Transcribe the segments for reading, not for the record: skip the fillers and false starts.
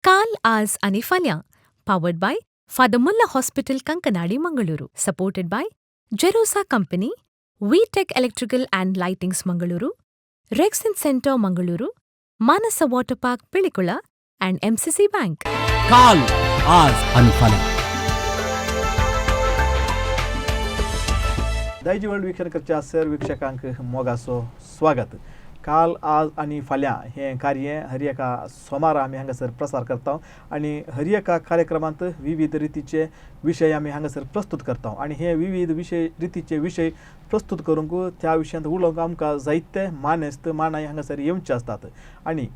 काल, आज आनी फाल्यां. Powered by Father Muller Hospital, Kankanady, Mangaluru. Supported by Jerosa Company, V Tech Electrical and Lightings, Mangaluru, Rexin Centre, Mangaluru, Manasa Water Park, Pilikula and MCC Bank. काल, आज आणि फाल्यां. दायजी world वीक्षण करच्या sir वीक्षकांक मोगाचो स्वागत. काल, आज आनी फाल्यां हें कार्य हर एका सोमारा आमी हांगासर प्रसार करता आनी हर एका कार्यक्रमांत विविध रितीचे विशय आमी हांगासर प्रस्तुत करता आनी हे विविध विशय रितीचे विशय प्रस्तुत करूंक त्या विशयांत उलोवंक आमकां जायते मानेस्त मानाय हांगासर येवचे आसतात. आनी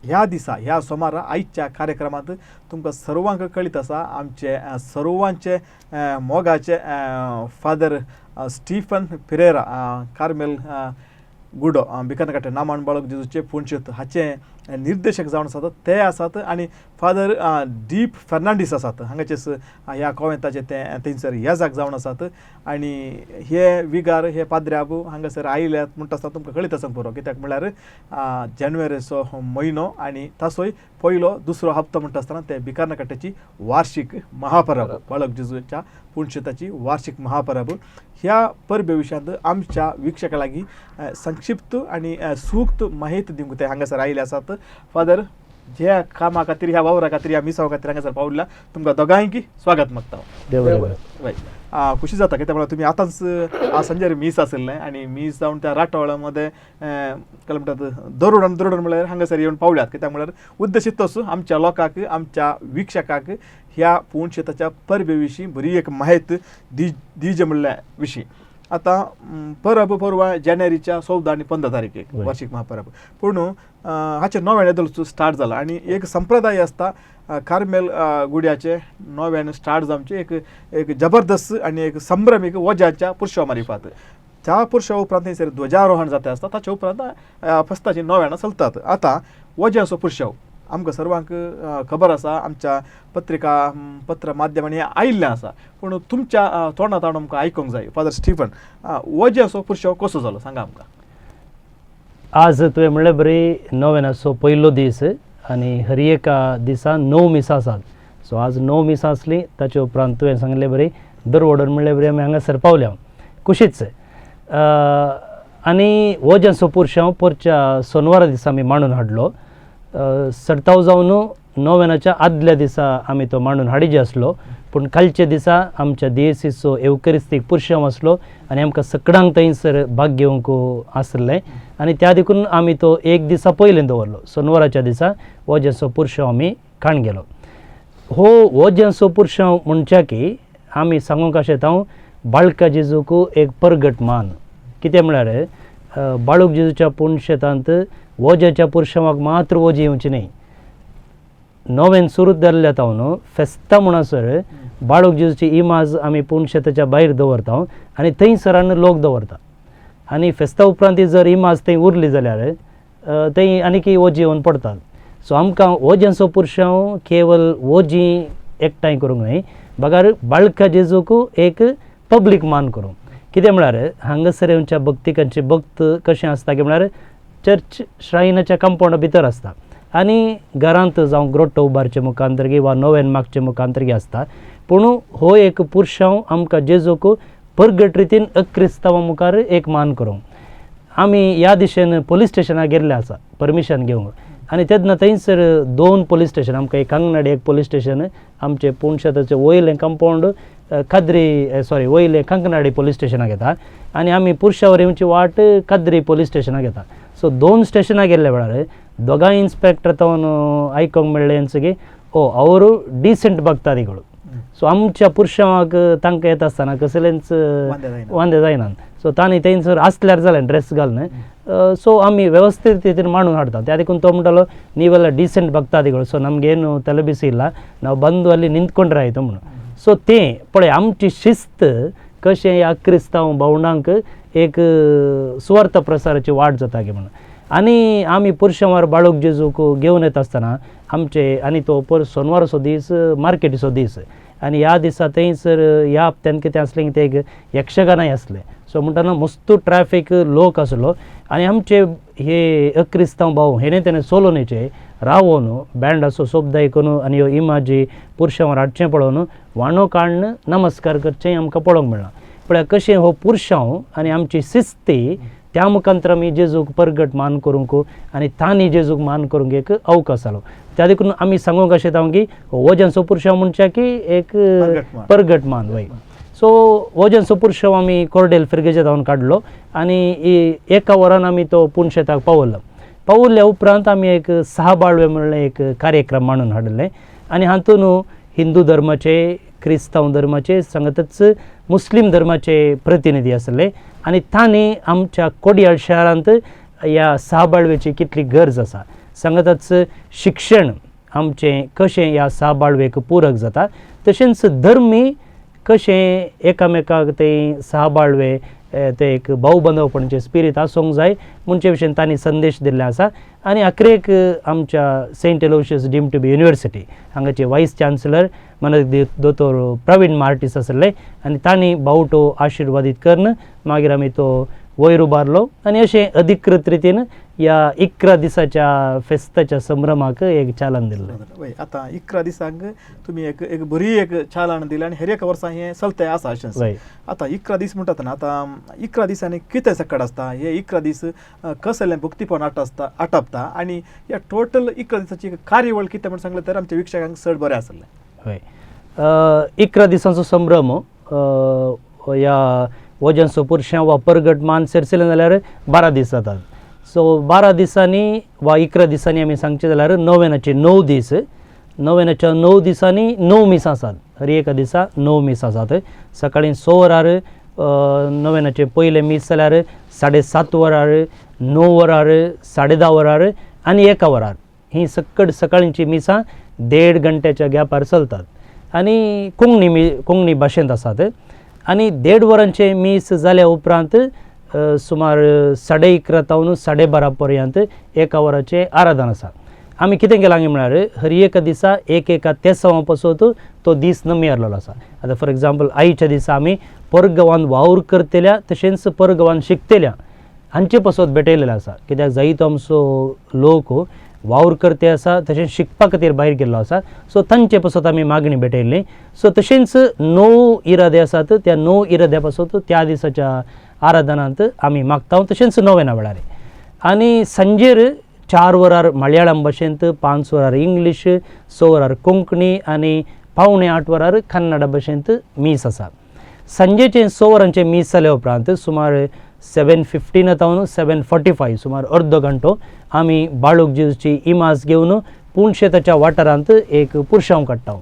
ह्या दिसा, ह्या सोमारा आयच्या कार्यक्रमांत तुमकां सर्वांक कळीत आसा, आमचे सर्वांचे मोगाचे फादर स्टीफन पिरेरा, कार्मेल गुडो, भिकनकाटे नामान बाळक जेजूचे पुंचेत हाचे निर्देशक जावन आसात ते आसात. आनी फादर डीप फेर्नांडीस आसात, हांगाचेच ह्या कोवेंताचे ते थंयसर येजाक जावन आसात. आनी हे विगार, हे पाद्र्याब हांगासर आयल्यात म्हणटा आसतना तुमकां कळीत आसूंक पुरो, कित्याक म्हणल्यार जानेवारीचो म्हयनो आनी ताचोय पयलो दुसरो हप्तो म्हणटा आसतना ते भिकारनाकाट्याची वार्षीक महापरब, बाळक जेजूच्या पुणशेताची वार्षीक महापरब. ह्या परबे विशयांत आमच्या वीक्षकां लागीं संक्षिप्त आनी सूक्त माहिती दिवंक ते हांगासर आयिल्ले आसात. फादर, ज्या कामा खातीर, ह्या वावरा खातीर, ह्या मिसावा खातीर हांगासर पावल्या, तुमकां दोगांयकी स्वागत मागता. देव बरें करूं. वय, खुशी जाता कित्याक म्हणल्यार तुमी आतांच आज सांजेर मीस आशिल्लें आनी मीस जावन त्या राटवळा मदें काय म्हणटात दरोडन दरोडन म्हणल्यार हांगासर येवन पावल्यात. कित्याक म्हणल्यार उद्देश तोच, आमच्या लोकांक, आमच्या वीक्षकांक ह्या पूण शेताच्या परबे विशीं बरी एक माहिती दिजे म्हणल्या विशीं. आतां परब परवा जानेवारीच्या 14 आनी 15 तारखेक वार्षीक महापरब. पूण हाचें नव्यान येदोळ स्टार्ट जाला आनी एक संप्रदाय आसता, कार्मेल गुड्याचे नव्यान स्टार्ट जावचे एक एक जबरदस्त आनी एक संभ्रमीक वज्याच्या पुरशा मारिफात. त्या पुरशा उपरांत थंयसर ध्वजारोहण जाता आसता, ताच्या उपरांत फेस्ताची नव्यानां चलतात. आतां वज्याचो पुरशाव आमकां सर्वांक खबर आसा, आमच्या पत्रिका पत्र माध्यमांनी आयिल्लें आसा, पूण तुमच्या तोंडांत आमकां आयकूंक जाय. फादर स्टीफन, वज्याचो पुरशाव कसो जालो, सांगा आमकां. आज तुवें म्हणलें बरी, नोवेनाचो पयलो दीस आनी हर एका दिसा णव मिसां आसात. सो आज 9 मिसां आसलीं. ताचे उपरांत तुवें सांगलें बरी, दरवडून म्हणलें बरी आमी हांगासर पावल्या कुशीच. आनी हो जेन्ना पुरशांव पोरच्या सोनवारा दिसा आमी मांडून हाडलो, सडताव जावन नोवेनाच्या आदल्या दिसा आमी तो मांडून हाडिजे आसलो, पूण कालच्या दिसा आमच्या दियेसीचो एवकरिस्तीक पुरशांव आसलो आनी आमकां सगळ्यांक थंयसर भाग घेवंक आसलें आनी त्या देखून आमी तो एक दिसा पयलें दवरलो. सोनवाराच्या दिसा वजेचो पुरशांव आमी काण गेलो. हो वजेचो पुरशांव म्हणच्या की आमी सांगूंक अशें हांव बाळका जेजूक एक परगट मान. कितें म्हळ्यार बाळूक जेजूच्या पुणशेतांत वोज्याच्या पुरशांवाक मात्र वोजी येवची न्हय. नोवेन सुरू जाल्ल्या तावन फेस्ता म्हणसर बाळूक जेजूची इमाज आमी पुणशेताच्या भायर दवरता आनी थंयसरान लोक दवरता आनी फेस्ता उपरांत ती जर इमाज थंय उरली जाल्यार थंय आनीक वोजी येवन पडतात. सो आमकां वोज्यांचो पुरशांव केवल वोजी एकठांय करूंक न्हय, बगर बाळका जेजूक एक पब्लीक मान करूंक. कितें म्हळ्यार हांगासर येवच्या भक्तिकांचे भक्त कशें आसता की म्हळ्यार चर्च श्रायनाच्या कंपावंडा भितर आसता आनी घरांत जावं ग्रोट्टो उबारचे मुखांतरगी वा नोवेन मागचे मुखांतरगी आसता. पूण हो एक पुरशांव आमकां जेजूक परगट रितीन अक्रिस्तांवा मुखार एक मान करूंक. आमी ह्या दिशेन पोलीस स्टेशनाक गेल्ले आसा परमिशन घेवंक आनी तेन्ना थंयसर 2 पोलीस स्टेशन आमकां, एक कांगनाडी एक पोलीस स्टेशन, आमचें पुणशेताचें वयलें कंपावंड काद्री सॉरी वयलें कांकनाडी पोलीस स्टेशनाक येता आनी आमी पुरशावर येवची वाट काद्री पोलीस स्टेशनाक येता. सो 2 स्टेशनाक गेल्ल्या वेळार दोगांय इन्स्पेक्टर तावन आयकोंक मेळ्ळें की ओ ಅವರು डिसंट भक्तादिಗಳು. सो आमच्या पुरशांवाक तांकां येता आसतना कसलेंच वांदे जायना. सो तांणी थंयसर आसल्यार जालें ड्रेस घालून. सो आमी वेवस्थीत रितीन मांडून हाडटा. त्या देखून तो म्हणटालो ನೀವೆಲ್ಲ ಡೀಸೆಂಟ್ ಭಕ್ತಾದಿಗಳು, ಸೊ ನಮಗೇನು ತಲೆಬಿಸಿ ಇಲ್ಲ, ನಾವು ಬಂದು ಅಲ್ಲಿ ನಿಂತ್ಕೊಂಡ್ರೆ ಆಯಿತು म्हणून. सो तें पळय आमची शिस्त कशें ह्या क्रिस्तांव भावंडांक एक सुवार्थ प्रसाराची वाट जाता की म्हणून. आनी आमी पुरशांवार बाळूक जेजूक घेवन येता आसतना आमचे आनी तो पर सोनवाराचो दीस मार्केटीचो दीस आनी ह्या दिसा थंयसर ह्या हप्त्यान कितें आसलें की ते एक यक्षगानाय आसलें. सो म्हणटना मस्तू ट्रॅफीक लोक आसलो आनी आमचे हे अक्रिस्तांव भाव हेणे तेणे सोलोनेचे रावोन बँडाचो शब्द आयकून आनी ह्यो इमाजी पुरशांवर हाडचें पळोवन वाणो काडून नमस्कार करचें आमकां पळोवंक मेळ्ळां. पळया कशें हो पुरशांव आनी आमची शिस्ती त्या मुखांतर आमी जेजूक परगट मान करूंक आनी तांणी जेजूक मान करूंक एक अवकाश जालो. त्या देखून आमी सांगूंक अशें जावं की वजनचो पुरशांव म्हणच्या की एक परगट मान वय. सो वजनचो पुरशांव आमी कोर्डेल फिर्गेजे जावन काडलो आनी एका वरान आमी तो पुनशेताक पावलो. पावल्या उपरांत आमी एक सहा बाळवे म्हणलें एक कार्यक्रम मांडून हाडलें आनी हातून हिंदू धर्माचे, क्रिस्तांव धर्माचे सांगतच मुस्लीम धर्माचे प्रतिनिधी आसले आनी तांणी आमच्या कोडियाळ शहरांत ह्या सहा बाळवेची कितली गरज आसा, सांगतच शिक्षण आमचें कशें ह्या सहा बाळवेक पूरक जाता, तशेंच धर्मी कशें एकामेकाक ते सहा बाळवे ते एक भाव बांदवपणाचें स्पिरीत आसूंक जाय म्हणचे विशयन तांणी संदेश दिल्ले आसा. आनी अखेरेक आमच्या Saint Aloysius deemed to be university हांगाचे वायस चान्सलर माननीय दोतोर प्रवीण मार्टीस आसले आनी तांणी बावटो आशिर्वादीत करून मागीर आमी तो वयर उबारलो आनी अशें अधिकृत रितीन ह्या 11 दिसाच्या फेस्ताच्या संभ्रमाक एक चालन दिल्लें. वय, आतां 11 दिसांक तुमी एक एक बरी एक चालन दिलें आनी हेर एका वर्सा हें चलतें आसा अशें. वय. आतां 11 दीस म्हणटात ना, आतां 11 दिसांनी कितें सकट आसता, हे 11 दीस कसलें भक्तीपण आटसता आटपता आनी ह्या टोटल 11 दिसाची कार्यावळ कितें म्हण सांगलें तर आमच्या वीक्षकांक चड बरें आसलें. हय, 11 दिसांचो संभ्रम ह्या वजनचो पुरशां वा परगट मान सेरसले जाल्यार 12 दीस जातात. सो 12 दिसांनी वा 11 दिसांनी आमी सांगचें जाल्यार नोवेनाचे 9 दीस, नोवेनाच्या 9 दिसांनी 9 मिसां आसात. हर एका दिसा 9 मिसां आसात. सकाळीं 6 वरार नोवेनाचें पयलें मीस जाल्यार 7:30 वरार, 9 वरार, 10:30 वरार आनी 1 वरार ही सक्कड सकाळींची मिसां 1.5 घंट्याच्या गॅपार चलतात आनी कोंकणी भाशेंत आसात. आनी 1.5 वरांचें मीस जाल्या उपरांत सुमार 11:30 तावन 12:30 पर्यंत 1 वराचें आराधन आसा. आमी कितें केलां म्हळ्यार हर एका दिसा एक एका तेसांवा पासत तो दीस नमी आसलेलो आसा. आतां फॉर एग्जाम्पल आयच्या दिसा आमी परगांवान वावर करतल्या तशेंच परगांवान शिकतल्या हांचे पासत भेटयलेलें आसा. कित्याक जायतो आमचो लोक वावर करते आसा तशेंच शिकपा खातीर भायर गेल्लो आसा. सो तांचे पासत आमी मागणी भेटयल्ली. सो तशेंच 9 इरादे आसात, त्या 9 इराद्या पासत त्या दिसाच्या आराधनांत आमी मागता तशेंच नोवेना वेळार. आनी सांजेर 4 वरार मलयाळम भाशेंत, 5 वरार इंग्लीश, 6 वरार कोंकणी आनी 7:45 वरार कन्नड भाशेंत मीस आसा. सांजेचें 6 वरांचें मीस जाल्या उपरांत सुमार 7:15 तावन 7:45 सुमार अर्दो घंटो आमी बाळूक जेजूची इमाज घेवन पुणशेताच्या वाठारांत एक पुरशांव काडटा.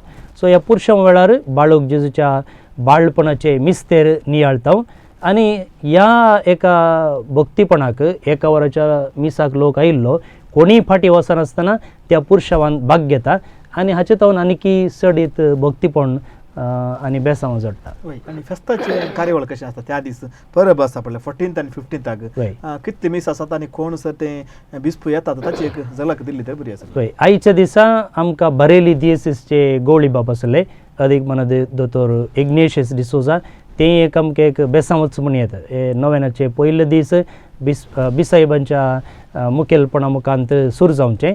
सो ह्या पुरशांव वेळार बाळूक जेजूच्या बाळपणाचे मिस्तेर नियाळता आनी ह्या एका भक्तीपणाक एका वराच्या मिसाक लोक आयिल्लो कोणीय फाटीं वचनासतना त्या पुरशावान भाग घेता आनी हाचे तावन आनीकी चडीत भक्तीपण आनी बेसांव जोडटा. वय, आनी फेस्ताचे कार्यावळ कशें आसता त्या दीस परब आसा पळय 14th आनी 15th कितले मीस आसात आनी कोण सर ते बिस्पू येतात ताची एक झलक दिल्ली तर बरी आसा. वय, आयच्या दिसा आमकां बरेली दियेसीसचे गोवळी बाब आसले अदीक म्हणत दोतोर इग्नेशियस डिसोजा, ते एक आमकां एक बेसांवच म्हण येता. हे नोवेनाचे पयले दीस बिसाहेबांच्या मुखेलपणा मुखांत सुरू जावचें.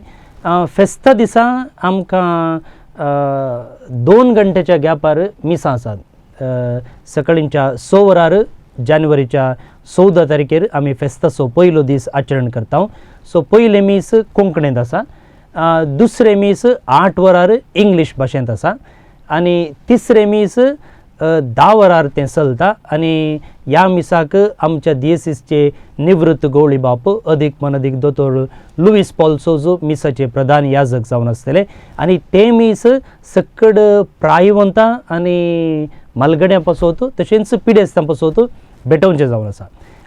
फेस्ता दिसा आमकां 2 घंट्याच्या गॅपार मिसां आसात. सकाळींच्या 6 वरार जानेवारीच्या 14 तारखेर आमी फेस्ताचो पयलो दीस आचरण करता. सो पयलें मीस कोंकणींत आसा, दुसरें मीस 8 वरार इंग्लीश भाशेंत आसा आनी तिसरें मीस 10 वरार तें चलता. आनी ह्या मिसाक आमच्या दियेसीसचे निवृत्त गोवळी बाप अदीक मनदीक दोतोर लुईस पॉल सोजो मिसाचे प्रधान याजक जावन आसतले आनी ते मीस सक्कड प्रायवंतां आनी मालगड्यां पासत तशेंच पिडेस्तां पासत भेटोवचें जावन आसा.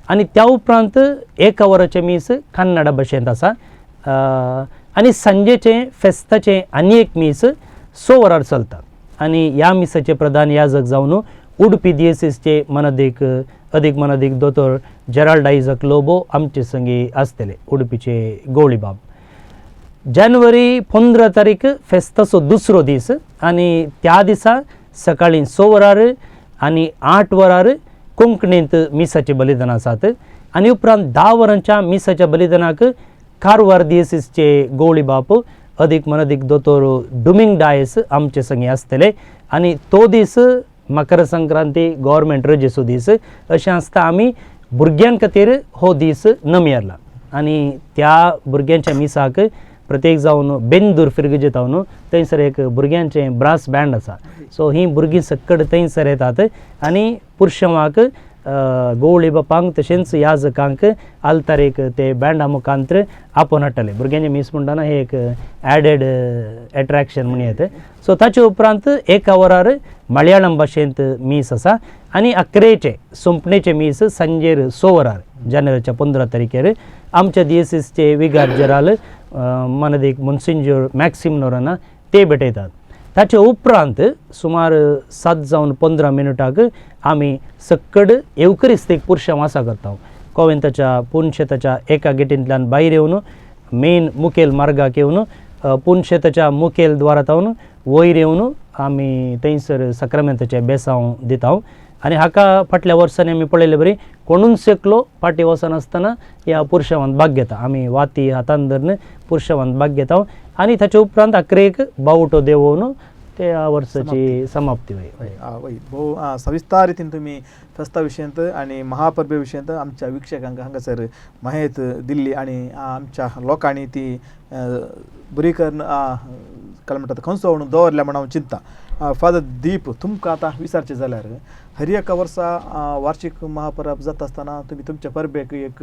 आनी त्या उपरांत 1 वराचें मीस कन्नडा भाशेंत आसा आनी सांजेचें फेस्ताचें आनी एक मीस 6 वरार चलता. आनी ह्या मिसाचे प्रधान याजक जावन उडपी दियेसीसचे मनदीक अदीक मनदीक दोतोर जेराल्ड आयजक लोबो आमचे संगी आसतले, उडपीचे गोवळी बाब. जानेवारी 15 तारीख फेस्ताचो दुसरो दीस आनी त्या दिसा सकाळीं 6 वरार आनी 8 वरार कोंकणींत मिसाचें बलिदान आसात आनी उपरांत 10 वरांच्या मिसाच्या बलिदानाक कारवार दियेसीसचे गोवळी बाप अदीक मनदीक दोतोर डुमींग डायस आमचे संगी आसतले आनी तो दीस मकर संक्रांती गव्हर्मेंट रजेचो दीस अशें आसता आमी भुरग्यां खातीर हो दीस नमयरला आनी त्या भुरग्यांच्या मिसाक प्रत्येक जावन बेंदूर फिरगजेत जावन थंयसर एक भुरग्यांचें ब्रास बँड आसा. सो हीं भुरगीं सक्कड थंयसर येतात आनी पुरशवाक गोवळी बापांक तशेंच याजकांक आल्तारेक ते बँडा मुखांत्र आपोवन हाडटाले. भुरग्यांचें मीस म्हणटना हें एक एडेड एट्रेक्शन म्हणूं येता. सो ताचे उपरांत एका वरार मलयाळम भाशेंत मीस आसा आनी अकरेचें सोंपणेचें मीस सांजेर 6 वरार जानेवारीच्या 15 तारखेर आमच्या दियेसीसचे विगार जेराल मनदीक मोन्सिंजोर मॅक्सिम नोराना ते भेटयतात. ताचे उपरांत सुमार 7 जावन 15 मिनटाक आमी सक्कड येवकरिस्तीक पुरशां वासा करता. कोवेंताच्या पुनशेताच्या एका गेटींतल्यान भायर येवन मेन मुखेल मार्गाक येवन पुनशेताच्या मुखेल द्वारांत वयर येवन आमी थंयसर साक्रामेंताचें बेसांव दिता. आनी हाका फाटल्या वर्सांनी आमी पळयले बरी कोणूच एकलो फाटीं वचनासतना ह्या पुरशावांत भाग घेता. आमी वाती हातान धरून पुरशावांत भाग घेता आनी ताचे उपरांत अकरेक बावटो देंवोवन त्या वर्साची समाप्ती वय. वय भोव सविस्तर रितीन तुमी फेस्ता विशयंत आनी महापरबे विशयंत आमच्या वीक्षकांक हांगासर माहिती दिल्ली आनी आमच्या लोकांनी ती बरी करून काय म्हणटात खंसोवन दवरल्या म्हण हांव चिंता. फादर दीप, तुमकां आतां विचारचें जाल्यार हर एका वर्सा वार्षीक महापरब जाता आसतना तुमी तुमच्या परबेक एक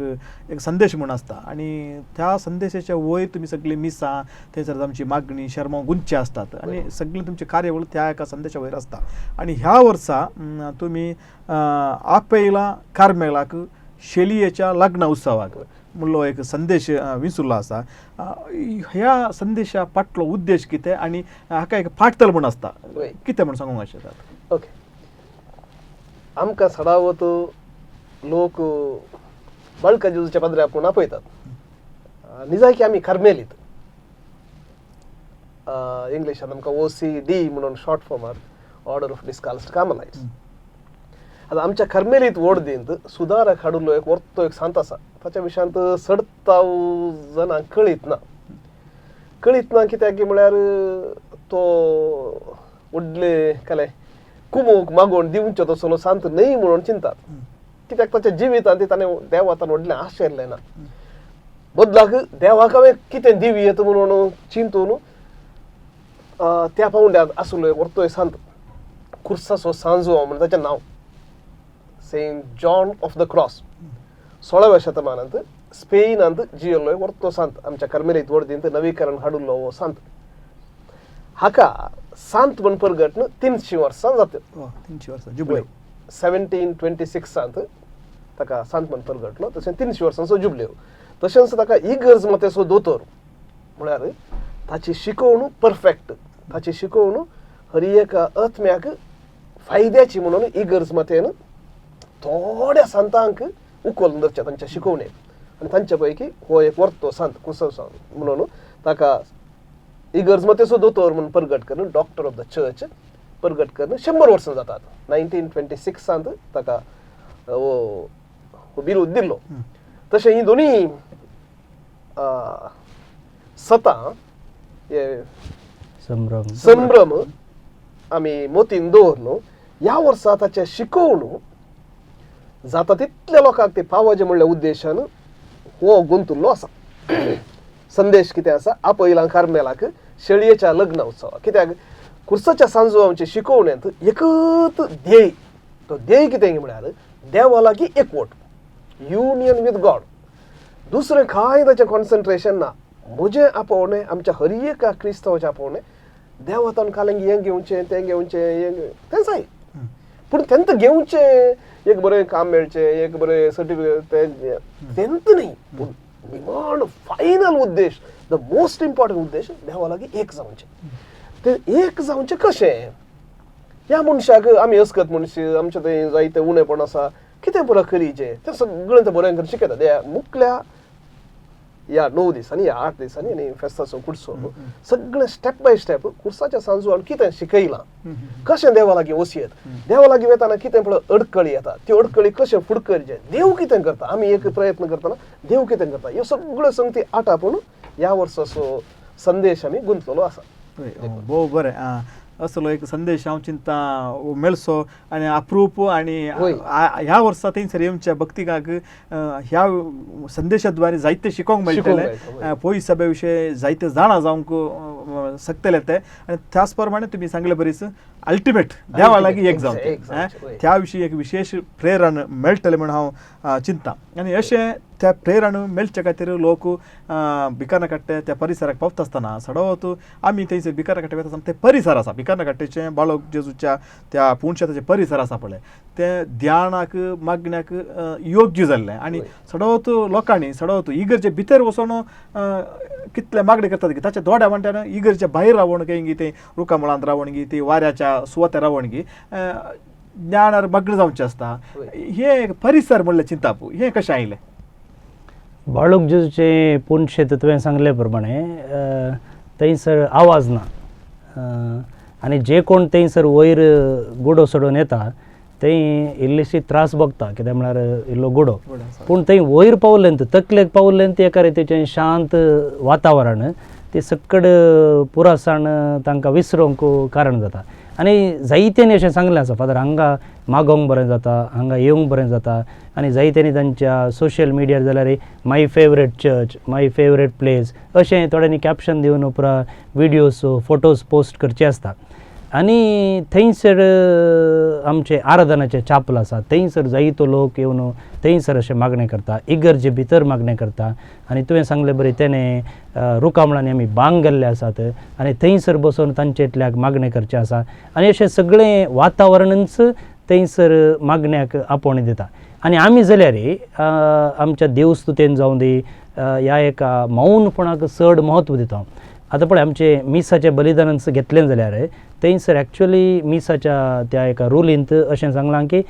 एक संदेश म्हूण आसता आनी त्या संदेशाच्या वयर तुमी सगळीं मिसां थंयसर आमची मागणी शर्मां गुंतचे आसतात आनी सगळीं तुमची कार्यावळ त्या एका संदेशा वयर आसता. आनी ह्या वर्सा तुमी आपयला कार्मेलाक शेलियेच्या लग्न उत्सवाक म्हणलो एक संदेश विसुल्लो आसा. ह्या संदेशा फाटलो उद्देश कितें आनी हाका एक फाटतल म्हूण आसता कितें म्हूण सांगूंक शकतात? ओके, आमकां सडावत लोक बळका जुजच्या पदऱ्या आपूण आपयतात. निजायकी आमी कार्मेलीत, इंग्लिशान आमकां OCD म्हणून शॉर्ट फॉर्मार ऑर्डर ऑफ डिस्काल्स्ड कार्मेलाइट्स. आतां आमच्या कार्मेलीत वोर्दींत सुदारक हाडुल्लो एक वर्तो एक सांत आसा. ताच्या विशयांत चडताव जाणांक कळीत ना. कळीत ना कित्याक म्हळ्यार तो व्हडले कले कुमूक मागोवन दिवचो तसलो सांत न्हय म्हणून चिंतात. कित्याक ताच्या जिवितांत ताणें देवातान व्हडलें आशिल्लें ना. बदलाक देवाक हांवें कितें दिवयेत म्हणून चिंतून त्या पावंड्यार आसलो एक वर्तोय सांत कुर्साचो सांजो म्हणून ताचें नांव Saint John of the Cross. 16व्या शतमानांत स्पेनांत जियेल्लो वर्तो सांत आमच्या कार्मेलीत वोर्दींत नवीकरण हाडुल्लो हो सांत. हाका सांत म्हण परगटन 300 वर्सां जाता. 300 वर्सां जुबले 1726 ताका सांत म्हण परगटलो. तशें 300 वर्सांचो जुबलेव. तशेंच ताका इगर्ज मतेचो दोतोर म्हळ्यार ताची शिकोवण परफेक्ट, ताची शिकोवण हर एका आत्म्याक फायद्याची म्हणून इगर्ज मतेन थोड्या सांतांक उखलून धरच्या तांच्या शिकोवणेक आनी तांच्या पैकी हो एक वर्तो सांत कुसव सांत म्हणून ताका इगर्ज मतेचो दोतोर म्हणून परगट करून डॉक्टर ऑफ the church परगट करून 100 वर्सां जातात. 1926 ताका हो बिरूद दिल्लो. तशें ही दोनूय सतां हे संभ्रम आमी मोतीन दवरन ह्या वर्सा ताचें शिकोवण जाता तितल्या लोकांक ते पावोवचें म्हणल्या उद्देशान हो गुंतुल्लो आसा. संदेश कितें आसा? आपयलां कार्मेलाक शेळयेच्या लग्न उत्सवाक. कित्याक कुर्साच्या सांजवांचे शिकोवणेंत एकूच ध्येय, तो ध्येय कितें म्हळ्यार देवा लागीं एकवट, युनियन वीथ गॉड. दुसरें कांय ताचें कॉन्सन्ट्रेशन ना. म्हजें आपोवणें आमच्या हर एका क्रिस्तांवाचें आपोवणें देवातान कालेंग हें घेवचें तें घेवचें हें तें जाय, पूण तेंत घेवचें एक बरें काम मेळचें एक बरें सर्टिफिकेट तें तेंत न्ही, पूण निमाण फायनल उद्देश, the most important उद्देश देवा लागीं एक जावचें. तें एक जावचें कशें? ह्या मनशाक आमी अस्कत मनशां, आमचें थंय जायते उणेपण आसा, कितें पुरो करीचें तें सगळें तें बरें करून शिकयता. त्या मुखल्या ह्या 9 दिसांनी, ह्या 8 दिसांनी आनी फेस्ताचो कुडसो सगळें स्टेप बाय स्टेप कुर्साच्या सांजवान कितें शिकयलां, कशें देवा लागीं वसयेत, देवा लागीं वतना कितें पळय अडकळी येता, त्यो अडकळी कशें फुडकरचें, देव कितें करता, आमी एक प्रयत्न करतना देव कितें करता, ह्यो सगळ्यो संगती आटापून ह्या वर्साचो संदेश आमी गुंतलेलो आसा. हय, भोव बरें. असलो एक संदेश हांव चिंता मेळचो आनी अप्रूप आनी वय. ह्या वर्सा थंयसर येवच्या भक्तिकाक ह्या संदेशा द्वारे जायते शिकोंक शिकोंक मेळटलें. मेळटा, वय. पोई सभे विशय जायते जाणा जावंक शकतले ते आनी त्याच प्रमाणे तुमी सांगले बरीच अल्टिमेट देवा लागीं एक जावचें. एक जावचें, वय. त्या विशीं एक विशेश प्रेरण मेळटलें म्हूण हांव चिंता आनी अशें त्या प्रेरण मेळचे खातीर लोक भिकानाकाट्टे त्या परिसराक पावता आसतना सडवत आमी थंयसर भिकानाकाट्टे वता आसतना ते परिसर आसा भिकानाकाट्टेचें बाळक जेजूच्या त्या पुणशेताचें परिसर आसा पळय तें ध्यानाक मागण्याक योग्य जाल्लें आनी वय. सडवत लोकांनी सडवत इगर्जे भितर वचून कितले मागणी करतात की ताच्या दोड्या वांट्यान इगर्जे भायर रावण खंय गी तें रुखा मुळांत रावण गी ती वाऱ्याच्या सुवातेर रावण गी ज्ञानार मग्न जावचें आसता. वय. हें एक परिसर म्हणलें चिंताप हें कशें आयलें? बाळूक जेजूचें पुनशेत तुवें सांगले प्रमाणे थंयसर आवाज ना आनी जे कोण थंयसर वयर गुडो सोडून येता थंय इल्लीशी त्रास भोगता, कित्याक म्हळ्यार इल्लो गुडो, गुडो आसा. पूण थंय वयर पावलें तकलेक पावलें ती एका रितीचें शांत वातावरण ती सक्कड पुरासाण तांकां विसरूंक कारण जाता. आनी जायत्यांनी अशें सांगलें आसा, फादर हांगा मागोवंक बरें जाता, हांगा येवंक बरें जाता. आनी जायत्यांनी तांच्या सोशल मिडियार जाल्यार my favourite church, my favourite place अशें थोड्यांनी कॅप्शन दिवन उपरांत विडियोज फोटोज पोस्ट करचे आसता. आनी थंयसर आमचें आराधनाचें चापल आसा, थंयसर जायतो लोक येवन थंयसर अशें मागणें करता, इगर्जे भितर मागणें करता. आनी तुवें सांगलें बरें तेणें रुखामळांनी आमी बांग गेल्ले आसात आनी थंयसर बसून तांचे इतल्याक मागणें करचें आसा. आनी अशें सगळें वातावरणूच थंयसर मागण्याक आपोवणें दिता. आनी आमी जाल्यार आमच्या देवस्तुतेन जावं दी ह्या एका मौनपणाक चड म्हत्व दिता. आतां पळय आमचें मिसाचें बलिदानांच घेतलें जाल्यार थंयसर एक्चुअली मिसाच्या त्या एका रुलींत अशें सांगलां की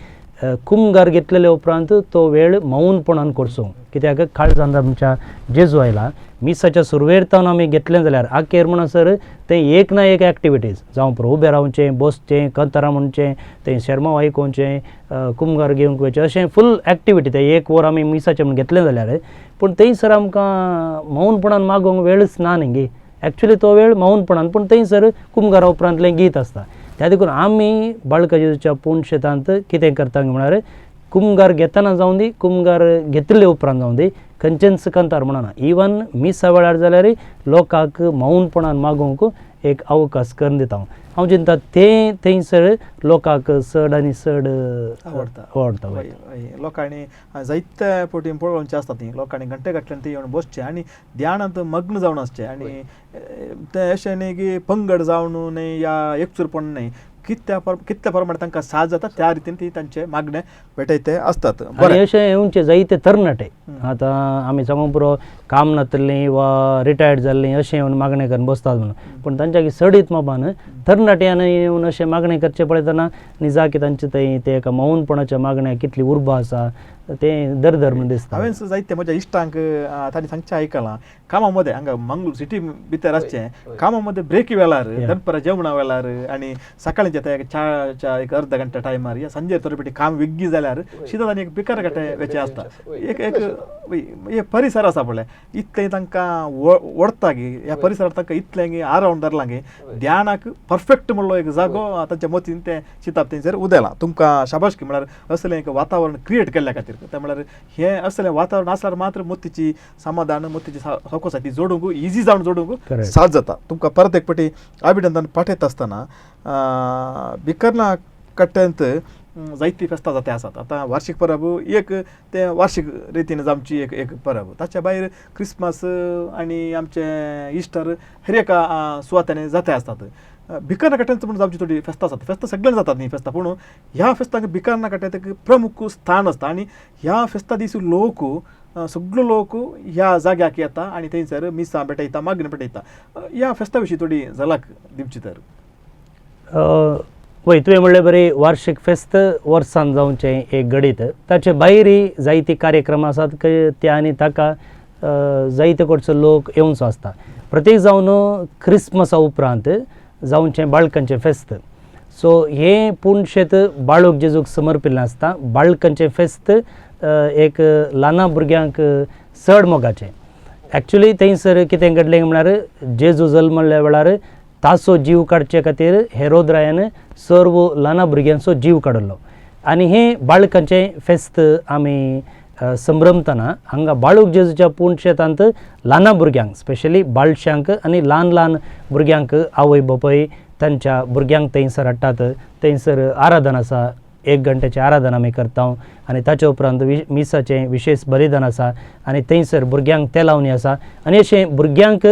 कुमगार घेतलेले उपरांत तो वेळ मौनपणान करचो, कित्याक काळजांत आमच्या जेजू आयला. मिसाच्या सुरवेर तावन आमी घेतलें जाल्यार आखेर म्हणसर तें एक ना एक एक्टिविटीज जावं पुरो, उबें रावचें, बसचें, कंतरां म्हणचें, तें शेरमांव आयकोवचें, कुमगार घेवंक वयचें, अशें फूल एक्टिविटी तें एक वर आमी मिसाचें म्हूण घेतलें जाल्यार. पूण थंयसर आमकां मौनपणान मागोवंक वेळच ना न्ही गे, एक्चुअली तो वेळ मौनपणान, पूण थंयसर कुमगारा उपरांतलें गीत आसता. त्या देखून आमी बाळका जेजूच्या पुणशेतांत कितें करता म्हळ्यार कुमगार घेतना जावं दी, कुमगार घेतले उपरांत जावं दी, खंयचेंच कंतार म्हणना. इवन मिसा वेळार जाल्यार लोकांक मौनपणान मागोवंक एक अवकाश करून दिता. हांव चिंता तें थंयसर लोकांक चड आनी चड आवडटा. आवडटा. हय, हय. लोकांनी जायते पटी पळोवचें आसता ती लोकांनी घंटे घातल्यान ती येवन बसचें आनी ध्यानांत मग्न जावन आसचें आनी तें अशें न्ही की पंगड जावन न्ही या एकचुरपण न्ही, कितल्या कितल्या प्रमाणे तांकां साथ जाता त्या रितीन ती तांचे मागणे पेटयते आसतात. आनी बरें. अशें येवचे जायते तरणाटे आतां आमी सांगूंक पुरो काम नातल्लीं वा रिटायर्ड जाल्लीं अशें येवन मागणें करून बसतात म्हणून, पूण तांच्या चडीत मोबान तरणाट्यान येवन अशें मागणें करचें पळयतना निजाकी तांचे थंय ते एका मौनपणाच्या मागण्याक कितली उर्बा आसा तें दरदर म्हूण दिसता. हांवें जायते म्हज्या इश्टांक तांणी सांगचें आयकलां, कामा मदें हांगा मंगळूर सिटी भितर आसचें कामा मदें ब्रेकी वेळार, दनपारा जेवणा वेळार आनी सकाळीं ते एक च्या एक अर्द घंटा टायमार या सांजे थोडे पेटी काम वेग्गी जाल्यार शिदा तांणी एक भिकार कट्टे वेचें आसता. एक एक हे परिसर आसा पळय इतलें तांकां ओडटा गी ह्या परिसरात तांकां इतलें गी आरावन धरलां गी ध्यानाक परफेक्ट म्हणलो एक जागो तांच्या मतीन तें चिंताप थंयसर उदेलां. तुमकां शाबासकी म्हळ्यार असलें एक वातावरण क्रिएट केल्ल्या खातीर. ते म्हळ्यार हें असलें वातावरण आसल्यार मात्र मोतीची समाधान, मोतीची सवकसाय ती जोडूंक इजी जावन जोडूंक साथ जाता. तुमकां परत एक पटी अभिनंदन पाठयता आसतना भिकर्णा कट्ट्यांत जायती फेस्तां जाता आसात. आतां वार्षीक परब एक तें वार्षीक रितीन जावची एक एक परब, ताच्या भायर क्रिसमस आनी आमचें इस्टर हर एका सुवातांनी जाता आसतात. भिकर्णा कट्ट्यांत म्हूण जावची थोडी फेस्तां आसात, फेस्तां सगळ्यांक जातात न्ही फेस्तां, पूण ह्या फेस्तांक भिकर्णा कट्ट्यांत एक प्रमुख स्थान आसता आनी ह्या फेस्ता दीस लोक सगळो लोक ह्या जाग्याक येता आनी थंयसर मिसां पेटयता, मागणी पेटयता. ह्या फेस्ता विशीं थोडी झलक दिवची तर. वय, तुवें म्हणलें बरें, वार्षीक फेस्त वर्सान जावचें एक घडीत, ताचे भायरय जायते कार्यक्रम आसात ते आनी ताका जायते कडचो लोक येवचो आसता. प्रत्येक जावन क्रिसमसा उपरांत जावचें बाळकांचें फेस्त. सो हें पुणशेत बाळूक जेजूक समर्पिल्लें आसता. बाळकांचें फेस्त एक ल्हाना भुरग्यांक चड मोगाचें. एक्चुली थंयसर कितें घडलें म्हळ्यार जेजू जल्मल्ल्या वेळार ताचो जीव काडचे खातीर हेरोद रायान सर्व ल्हान भुरग्यांचो जीव काडिल्लो आनी हें बाळकांचें फेस्त आमी संभ्रमतना हांगा बाळूक जेजूच्या पूण शेतांत ल्हान भुरग्यांक स्पेशली बाळशांक आनी ल्हान ल्हान भुरग्यांक आवय बापूय तांच्या भुरग्यांक थंयसर हाडटात. थंयसर आराधन आसा, 1 घंट्याचें आराधन आमी करता आनी ताचे उपरांत मिसाचें विशेश बलिदान आसा आनी थंयसर भुरग्यांक तेलावणी आसा आनी अशें भुरग्यांक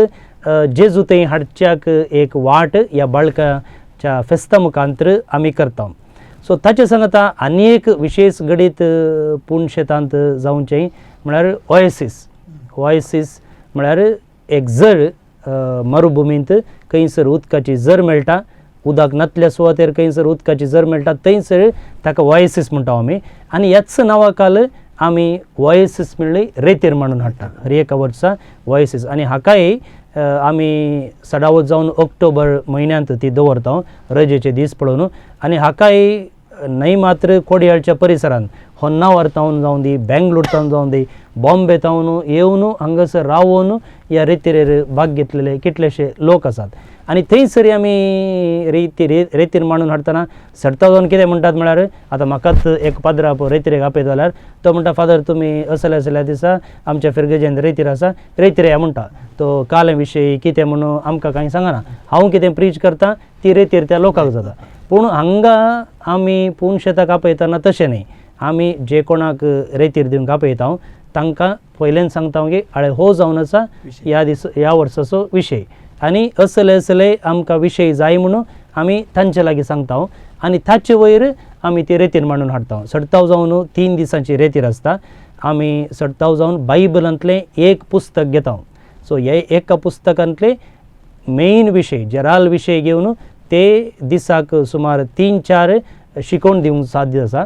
जेजू थंय हाडच्याक एक वाट ह्या बाळकाच्या फेस्ता मुखांतर आमी करता. सो ताचे सांगता आनी एक विशेश घडीत पूण शेतांत जावचें म्हळ्यार ओएसीस. ओएसीस म्हळ्यार एक जर मरुभुमींत खंयसर उदकाची जर मेळटा, उदक नातल्या सुवातेर खंयसर उदकाची जर मेळटा थंयसर ताका ओएसीस म्हणटा आमी आनी ह्याच नांवा खाल आमी ओएसीस म्हणली रेतीर मांडून हाडटा हर एका वर्सा ओएसीस. आनी हाकाय आमी सडावत जावन ऑक्टोबर म्हयन्यांत ती दवरता रजेचे दीस पळोवन. आनी हाकाय न्हय मात्र कोडयाळच्या परिसरांत होन्नावर तावन जावं दी, बेंगलोर तावन जावं दी, बॉम्बे तावन येवन हांगासर रावून ह्या रेतीरेर भाग घेतलेले कितलेशे लोक आसात. आनी थंयसर आमी रेतीर मांडून हाडटना सडता जावन कितें म्हणटात म्हळ्यार आतां म्हाकाच एक पाद्रा रेतीरेक आपयत जाल्यार तो म्हणटा फादर तुमी असल्या असल्या दिसा आमच्या फिरगजेन रेतीर आसा रेतीर या म्हणटा. तो काले विशयी कितें म्हणून आमकां कांय सांगना, हांव कितें प्रीच करता ती रेतीर त्या लोकांक जाता. पूण हांगा आमी पूण शेताक आपयतना तशें न्हय, आमी जे कोणाक रेतीर दिवंक आपयता तांकां पयल्यान सांगता की आळे हो जावन आसा ह्या दीस ह्या वर्साचो विशय आनी असले असले आमकां विशय जाय म्हणून आमी तांचे लागीं सांगता आनी ताचे वयर आमी ती रेतीर मांडून हाडटा. सडताव जावन 3 दिसांची रेतीर आसता. आमी सडताव जावन बायबलांतलें एक पुस्तक घेता. सो हे एका पुस्तकांतले मेन विशय जराल विशय घेवन ते दिसाक सुमार 3-4 शिकोवन दिवंक साध्य आसा.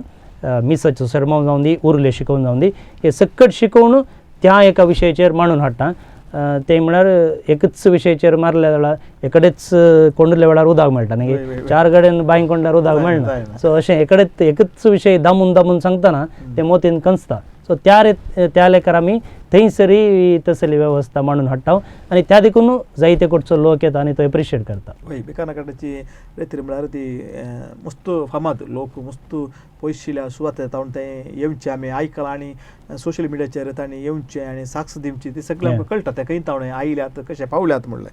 मिसाचो सरमांव जावन दी, उरले शिकोवन जावन दी, हे सकट शिकोवन त्या एका विशयाचेर मांडून हाडटा. ते म्हळ्यार एकच विशयाचेर मारल्या जाल्यार एकडेच कोंडल्या वेळार उदक मेळटा न्ही, 4 कडेन बांय कोंडल्यार उदक मेळना. सो अशें एकडेच एकच विशय दामून दामून सांगतना ते मोतीन कंचता. सो त्या लेखार आमी थंयसरी तसली वेवस्था मांडून हाडटा आनी त्या देखून जायते कडचो लोक येता आनी तो एप्रिशिएट करता. हय, बिकानाकाटाची रेतीर म्हळ्यार ती मस्त फामाद लोक मस्त पयशिल्या सुवातेर तावन ते येवचे आमी आयकलां आनी सोशल मिडियाचेर तांणी येवचें आनी साक्ष दिवची ती सगळें आमकां कळटा ते खंय तावणे आयल्यात कशे पावल्यात म्हणलें.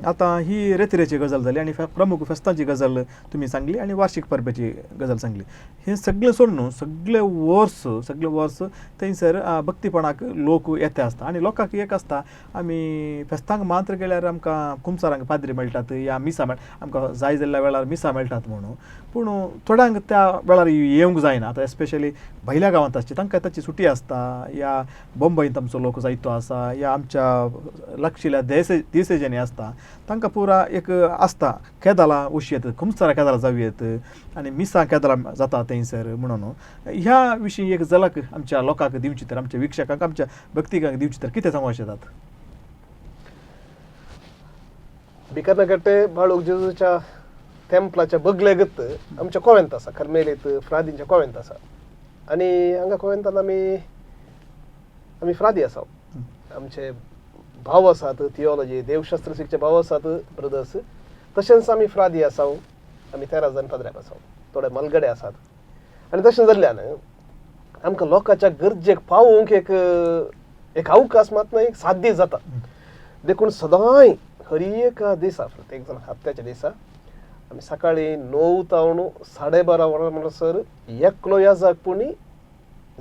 आतां ही रेतिरेची गजाल जाली आनी प्रमुख फेस्तांची गजाल तुमी सांगली आनी वार्षीक परबेची गजाल सांगली. हें सगळें सोडून सगळें वर्स थंयसर भक्तीपणाक लोक येता आसता आनी लोकांक एक आसता आमी फेस्तांक मात्र गेल्यार आमकां कुमसारांक पाद्री मेळटात या मिसां मेळटा, आमकां जाय जाल्ल्या वेळार मिसां मेळटात म्हणून. पूण थोड्यांक त्या वेळार येवंक जायना. आतां एस्पेशली भायल्या गांवांत आसची तांकां ताची सुटी आसता या बॉम्बईंत आमचो लोक जायतो आसा या आमच्या लागशिल्ल्या देसेजांनी आसता तांकां पुरा एक आसता केदाला वशी येत कुमसारा केदाला जावं येत आनी मिसां केदाला जाता थंयसर म्हणून. ह्या विशीं एक झलक आमच्या लोकांक दिवची तर आमच्या वीक्षकांक आमच्या भक्तिकांक दिवची तर कितें सांगूंक शकतात? बिकानाकट्टे बाळूक जेजूच्या तेंपलाच्या बगलेगत आमच्या कोवेंत आसा, कर्मेलीत फ्रादींच्या कोवेंत आसा आनी हांगा कोवेंतान आमी फ्रादी आसा. आमचे भाव आसात थियोलॉजी देवशास्त्र शिकचे भाव आसात ब्रदर्स, तशेंच आमी फ्रादी आसा. आमी 13 जाण पाद्र्याक आसा, थोडे मलगडे आसात आनी तशें जाल्ल्यान आमकां लोकांच्या गरजेक पावोवंक एक एक अवकाश मात ना एक साध्य जाता. देखून सदांय हर एका दिसा प्रत्येक जाण हप्त्याच्या दिसा आमी सकाळीं 9 तावन 12:30 वरां म्हणसर एकलो याजाक पुणी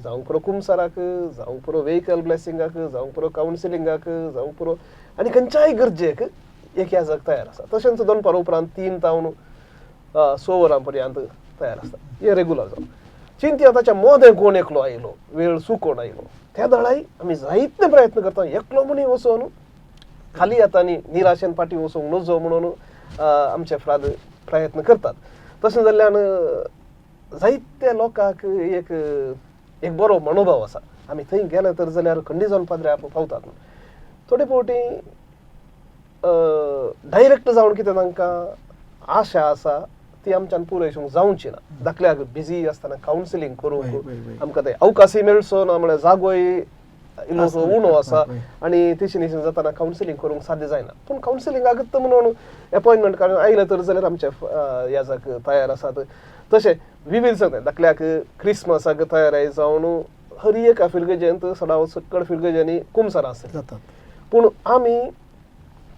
जावंक पुरो कुमसाराक, जावंक पुरो वेहिकल ब्लेसिंगाक, जावंक पुरो कावन्सिलिंगाक, जावंक पुरो आनी खंयच्याय गरजेक एक याजाक तयार आसा. तशेंच दनपार उपरांत 3 तावन 6 वरां पर्यंत तयार आसता. हे रेगुलर जावन चिंती ताच्या मोदें कोण एकलो आयलो वेळ चुकोवन आयलो त्या दळाय आमी जायते प्रयत्न करता एकलो म्हणी वचोन खाली हातांनी निराशेन फाटीं वचोंक नजो म्हणून आमचे फ्राद प्रयत्न करतात. तशें जाल्ल्यान जायत्या लोकांक एक एक बरो मनोभाव आसा. आमी थंय गेले तर जाल्यार खंडी जावन पाद्रे आप पावतात. थोडे फावटी डायरेक्ट जावन कितें तांकां आशा आसा ती आमच्यान पुरयसूंक जावची ना. धाकल्याक बिजी आसतना कावन्सिलींग करूंक आमकां ते अवकाशय मेळचो ना, म्हळ्यार जागोय इल्लो उणो आसा आनी तेशी निशीन जाताना कावन्सिलींग करूंक साध्य जायना. पूण कावन्सिलिंगाक म्हणून एपॉयंटमेंट काडून आयले तर जाल्यार आमचे ह्याजाक तयार आसात. तशें विविध सांगता धाकल्याक क्रिसमसाक तयार जावन हर एका फिरगजेंत सडाव सकड फिरगजांनी कुमसारां आसतात जातात. पूण आमी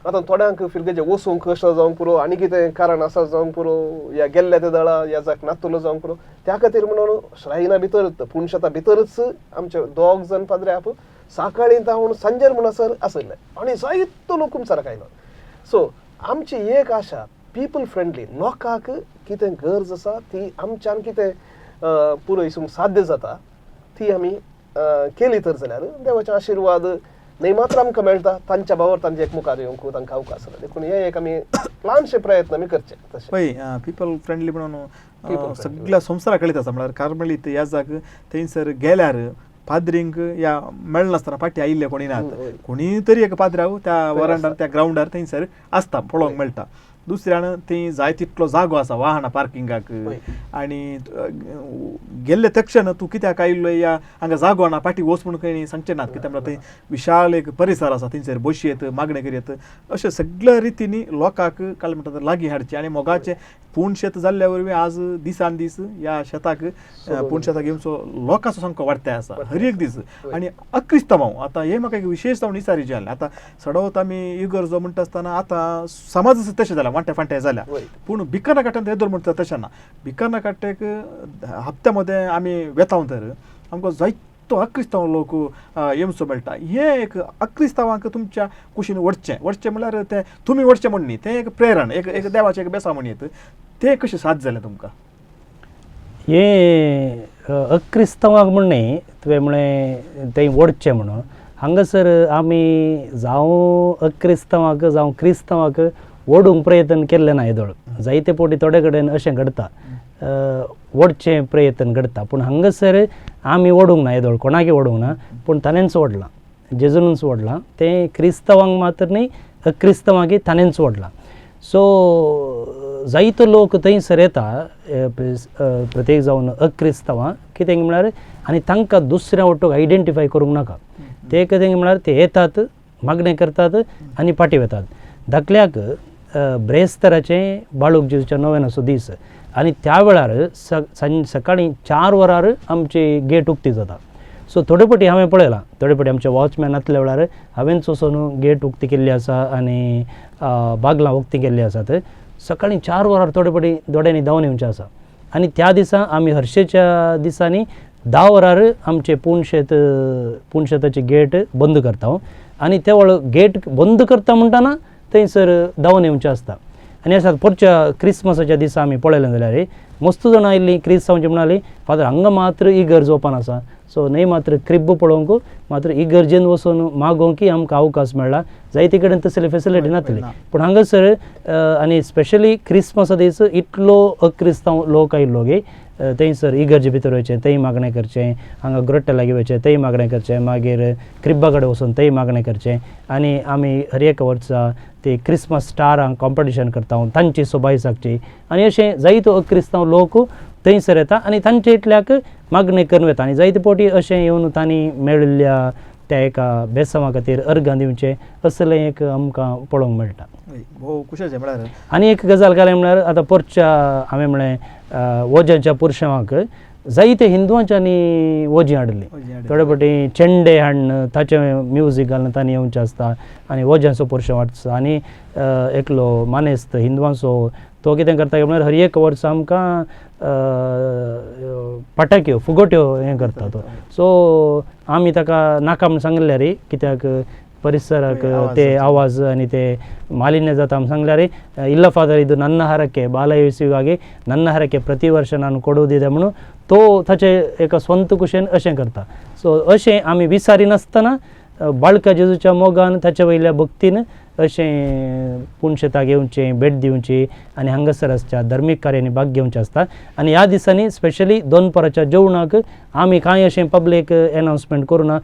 आतां थोड्यांक फिरगजे वचूंक कश्ट जावंक पुरो आनी कितें कारण आसा जावंक पुरो या गेल्ले ते दळा ह्या जाक नातुलो जावंक पुरो, त्या खातीर म्हणून श्रायना भितरच पुणशेता भितरच आमचे दोग जण पाद्रे आप सकाळीं जावन सांजेर म्हणसर आसले आनी जायतो लोक कुमसाराक आयलो. सो आमची एक आशा पीपल फ्रेंडली, लोकांक कितें गरज आसा ती आमच्यान कितें पुरयसूंक साध्य जाता ती आमी केली तर जाल्यार देवाचे आशिर्वाद न्हय मात्र आमकां मेळटा, तांच्या बाबर तांचे एक मुखार येवंक तांकां अवकाश आसा. देखून हे एक आमी ल्हानशे प्रयत्न आमी करचे. तशें पळय पिपल फ्रेंडली म्हणून सगळ्या संवसाराक कळीत आसा. म्हळ्यार कार्मेलीत ह्या जाग थंयसर गेल्यार पाद्रींक या मेळनासतना फाटीं आयिल्ले कोणी नात, कोणी तरी एक पाद्राव त्या वरांडार त्या ग्रावंडार थंयसर आसता पळोवंक मेळटा. दुसऱ्यान थंय जाय तितलो जागो आसा वाहनां पार्किंगाक आनी गेल्ले तक्षण तूं कित्याक आयिल्लो या हांगा जागो ना फाटीं वच म्हूण खंय सांगचे नात, कित्याक म्हळ्यार थंय विशाल एक परिसर आसा, थंयसर बसयेत मागणें करयेत अशें सगळ्या रितींनी लोकांक काल म्हणटा लागीं हाडचें. आनी मोगाचें पूण शेत जाल्ल्या वरवीं आज दिसान दीस ह्या शेताक पूण शेताक येवचो लोकांचो सामको वाडते आसा हर एक दीस. आनी अक्रिस्तांव आतां हें म्हाका एक विशेश जावन विचारीचें जालें. आतां सडवत आमी इगर्जो म्हणटा आसतना आतां समाज तशें जाला वांटे फांटे जाल्या, पूण भिकणा काट्यान येदोळ म्हणटा तशें ना. भिकणा काट्याक हप्त्या मदें आमी वेता तर आमकां जायतो अक्रिस्तांव लोक येवचो मेळटा. हें एक अक्रिस्तांवांक तुमच्या कुशीन वडचें वडचें म्हणल्यार तें तुमी वडचें म्हण न्ही, तें एक प्रेरण एक एक देवाचें एक बेसांव म्हण येत, तें कशें साध्य जालें तुमकां? हें अक्रिस्तांवांक म्हण न्ही तुवें म्हळें तें वडचें म्हणून, हांगासर आमी जावं अक्रिस्तांवांक जावं क्रिस्तांवांक ओडूंक प्रयत्न केल्लें ना येदोळ. जायते फावटी थोडे कडेन अशें घडटा ओडचें प्रयत्न घडटा, पूण हांगासर आमी ओडूंक ना येदोळ, कोणाकय ओडूंक ना, पूण ताणेंच ओडलां, जेजूनच ओडलां. तें क्रिस्तांवांक मात्र न्ही अक्रिस्तांवांकय ताणेंच ओडलां. सो जायतो लोक थंयसर येता प्रत्येक जावन अक्रिस्तांवां कितें म्हळ्यार आनी तांकां दुसऱ्या वटूक आयडेंटिफाय करूंक नाका. ते कितें म्हळ्यार ते येतात मागणें करतात आनी फाटीं वतात. धाकल्याक ब्रेस्तराचें बाळूक जेजूच्या नोवेनाचो दीस आनी त्या वेळार सकाळीं 4 वरार आमची गेट उक्ती जाता. सो थोडे फावटी हांवें पळयलां, थोडे फावटी आमचे वॉचमॅन आसल्या वेळार हांवेंच वचून गेट उक्ती केल्ली आसा आनी बागलां उक्ती केल्ली आसात. सकाळीं 4 वरार थोडे फावटी दोड्यांनी धांवन येवचें आसा आनी त्या दिसा आमी हर्शेच्या दिसांनी 10 वरार आमचें पूणशेताचें गेट बंद करता आनी त्या वेळार गेट बंद करता म्हणटना थंयसर धांवन येवचें आसता. आनी आसा पोरच्या क्रिसमसाच्या दिसा आमी पळयलें जाल्यार मस्त जाणां आयिल्लीं क्रिस्तांवची म्हणाली फादर हांगा मात्र इगर्ज ओपन आसा, सो न्हय मात्र क्रिब्ब पळोवंक मात्र इगर्जेन वचून मागोवंकय आमकां अवकाश मेळ्ळा. जायते कडेन तसली फेसिलिटी नासली, पूण हांगासर आनी स्पेशली क्रिसमसा दीस इतलो अक्रिस्तांव लोक आयिल्लो गे थंयसर इगर्जे भितर वयचें थंय मागणें करचें, हांगा ग्रोट्या लागीं वयचें थंय मागणें करचें, मागीर क्रिब्बा कडेन वचून थंय मागणें करचें. आनी आमी हर एका वर्सा ते क्रिसमस स्टारांक कॉम्पिटिशन करता तांची सोबाय सागची आनी अशें जायतो अक्रिस्तांव लोक थंयसर येता आनी तांचे इतल्याक मागणें करून वता. आनी जायते फावटी अशें येवन तांणी मेळिल्ल्या त्या एका बेसांवा खातीर अर्गां दिवचें असलें एक आमकां पळोवंक मेळटा. भोव खुशाचें म्हळ्यार. आनी एक गजाल घालें म्हळ्यार आतां पोरच्या हांवें म्हणलें वोज्यांच्या पुरशांवाक जायते हिंदवांच्यांनी वोजीं हाडली, थोडे फावटी चेंडे हाडून ताचें म्युजीक घालून तांणी येवचें आसता आनी वोज्यांचो पुरशांव हाडचो. आनी एकलो मानेस्त हिंदवांचो तो कितें करता म्हळ्यार हर एक वर्सा आमकां पटाक्यो फुगोट्यो हें करता तो. सो आमी ताका नाका म्हूण सांगल्यार कित्याक परिसराक ते आवाज आनी ते मालिन्य जाता म्हूण सांगल्यार ಇಲ್ಲ ಫಾದರ್ ಇದು ನನ್ನ ಹರಕೆ ಬಾಲಯೇಸುವಿಗಾಗಿ ನನ್ನ ಹರಕೆ ಪ್ರತಿ ವರ್ಷ ನಾನು ಕೊಡುವುದಿದೆ म्हणून तो ताचे एका स्वंत कुशेन अशें करता. सो अशें आमी विसारिनासतना बाळका जेजूच्या मोगान ताचे वयल्या भक्तीन अशें पुणशेताक येवचें भेट दिवची आनी हांगासर आसच्या धर्मीक कार्यांनी भाग घेवचें आसता. आनी ह्या दिसांनी स्पेशली दोनपराच्या जेवणाक आमी कांय अशें पब्लीक एनावन्समेंट करुना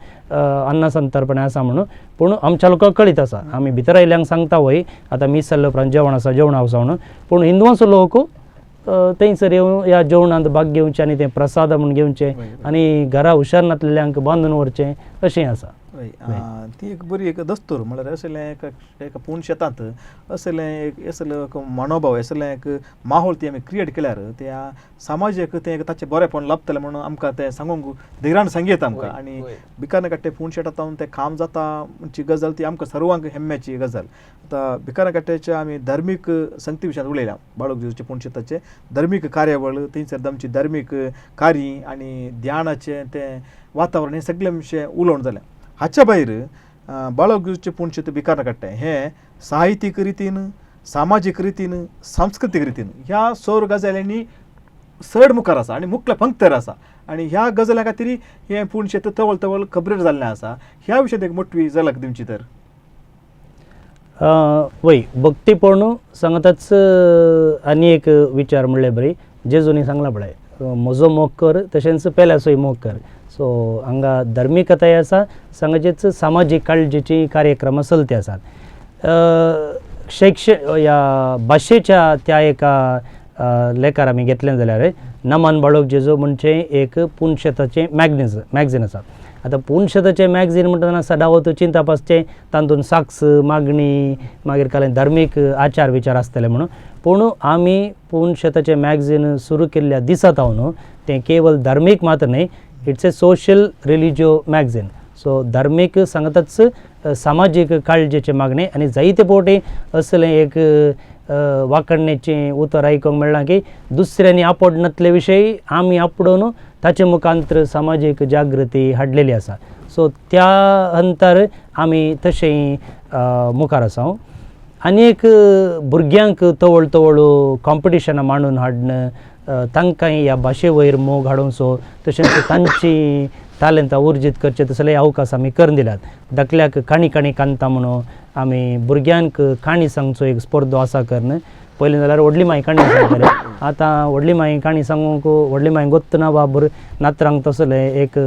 अन्न संतर्पण आसा म्हणून, पूण आमच्या लोकांक कळीत आसा. आमी भितर आयिल्ल्यांक सांगता वय आतां मीस जाल्ले उपरांत जेवण आसा जेवण आसा म्हणून, पूण हिंदवांचो लोक थंयसर येवन ह्या जेवणांत भाग घेवचें आनी तें प्रसाद म्हूण घेवचें आनी घरा हुशार नासलेल्यांक बांदून व्हरचें अशें आसा. हय, ती एक बरी एक दस्तूर म्हळ्यार असलें एक एक पूर्ण शेतांत असलें एक असलो एक मनोभाव, असलें एक माहोल ती आमी क्रिएट केल्यार त्या समाजाक तें एक ताचें बरेंपण लाभतलें म्हणून आमकां तें सांगूंक धिरान सांगयता आमकां. आनी भिकान्नकाट्टे पूर्ण शेतांत तें काम जाता म्हणची गजाल ती आमकां सर्वांक हेम्म्याची गजाल. आतां भिकान्नकाट्याच्या आमी धार्मीक संगती विशयांत उलयल्या, बाळक जेजूचे पूर्ण शेताचे धार्मीक कार्यावळ, थंयसर आमची धार्मीक कार्य आनी ध्यानाचें तें वातावरण हें सगळें विशय उलोवन जालें. हाच्या भायर बाळक जेजूचें पूर्ण शेत भिकान्नकाट्टे हें साहित्यीक रितीन, सामाजीक रितीन, सांस्कृतीक रितीन ह्या सौर गजालींनी चड मुखार आसा आनी मुखल्या पंक्तर आसा आनी ह्या गजाल्यां खातीर हें पूर्ण शेत तवळ तवळ खबरेर जाल्लें आसा. ह्या विशयांत एक मोटवी झलक दिवची तर. वय, भक्तीपण सांगताच आनी एक विचार म्हणल्यार बरी जेजूनी सांगला पळय, म्हजो मोग कर तशेंच पेल्याचोय मोग कर. सो हांगा धार्मिकताय आसा, सांगाचेच सामाजीक काळजीची कार्यक्रम चलते आसात. ह्या भाशेच्या त्या एका लेखार आमी घेतलें जाल्यार नमन बाळक जेजू म्हणजे एक पुनशेताचें मॅगझीन आसा. आतां पुनशेताचें मॅगझीन म्हणटना सदावत चिंतप आसचें तातूंत साक्स मागणी मागीर कांय धार्मीक आचार विचार आसतले म्हणून, पूण आमी पुनशेताचें मॅगझीन सुरू केल्ल्या दिसा न्हू तें केवल धार्मीक मात्र न्हय, it's a social religio magazine. So धार्मीक सांगताच सामाजीक काळजेचे मागणें आनी जायते फावटी असलें एक वाखणणेचें उतर आयकूंक मेळ्ळां की दुसऱ्यांनी आपडनातले विशय आमी आपडोवन ताचे मुखांतर सामाजीक जागृती हाडलेली आसा. सो त्या अंतर आमी तशें मुखार आसा. आनी एक भुरग्यांक तवळ तवळ कॉम्पिटिशनां मांडून हाडून तांकां ह्या भाशे वयर मोग हाडूनसो तशेंच तांची तालेंतां उर्जीत करचे तसले अवकाश आमी करून दिल्यात. धाकल्याक काणी काणी कांता म्हणून आमी भुरग्यांक काणी सांगचो एक स्पर्धो आसा करून. पयलीं जाल्यार व्हडली माई काणी सांगताले, आतां व्हडली माई काणी सांगूंक व्हडली माई गोत्त ना वा नात्रांक तसले एक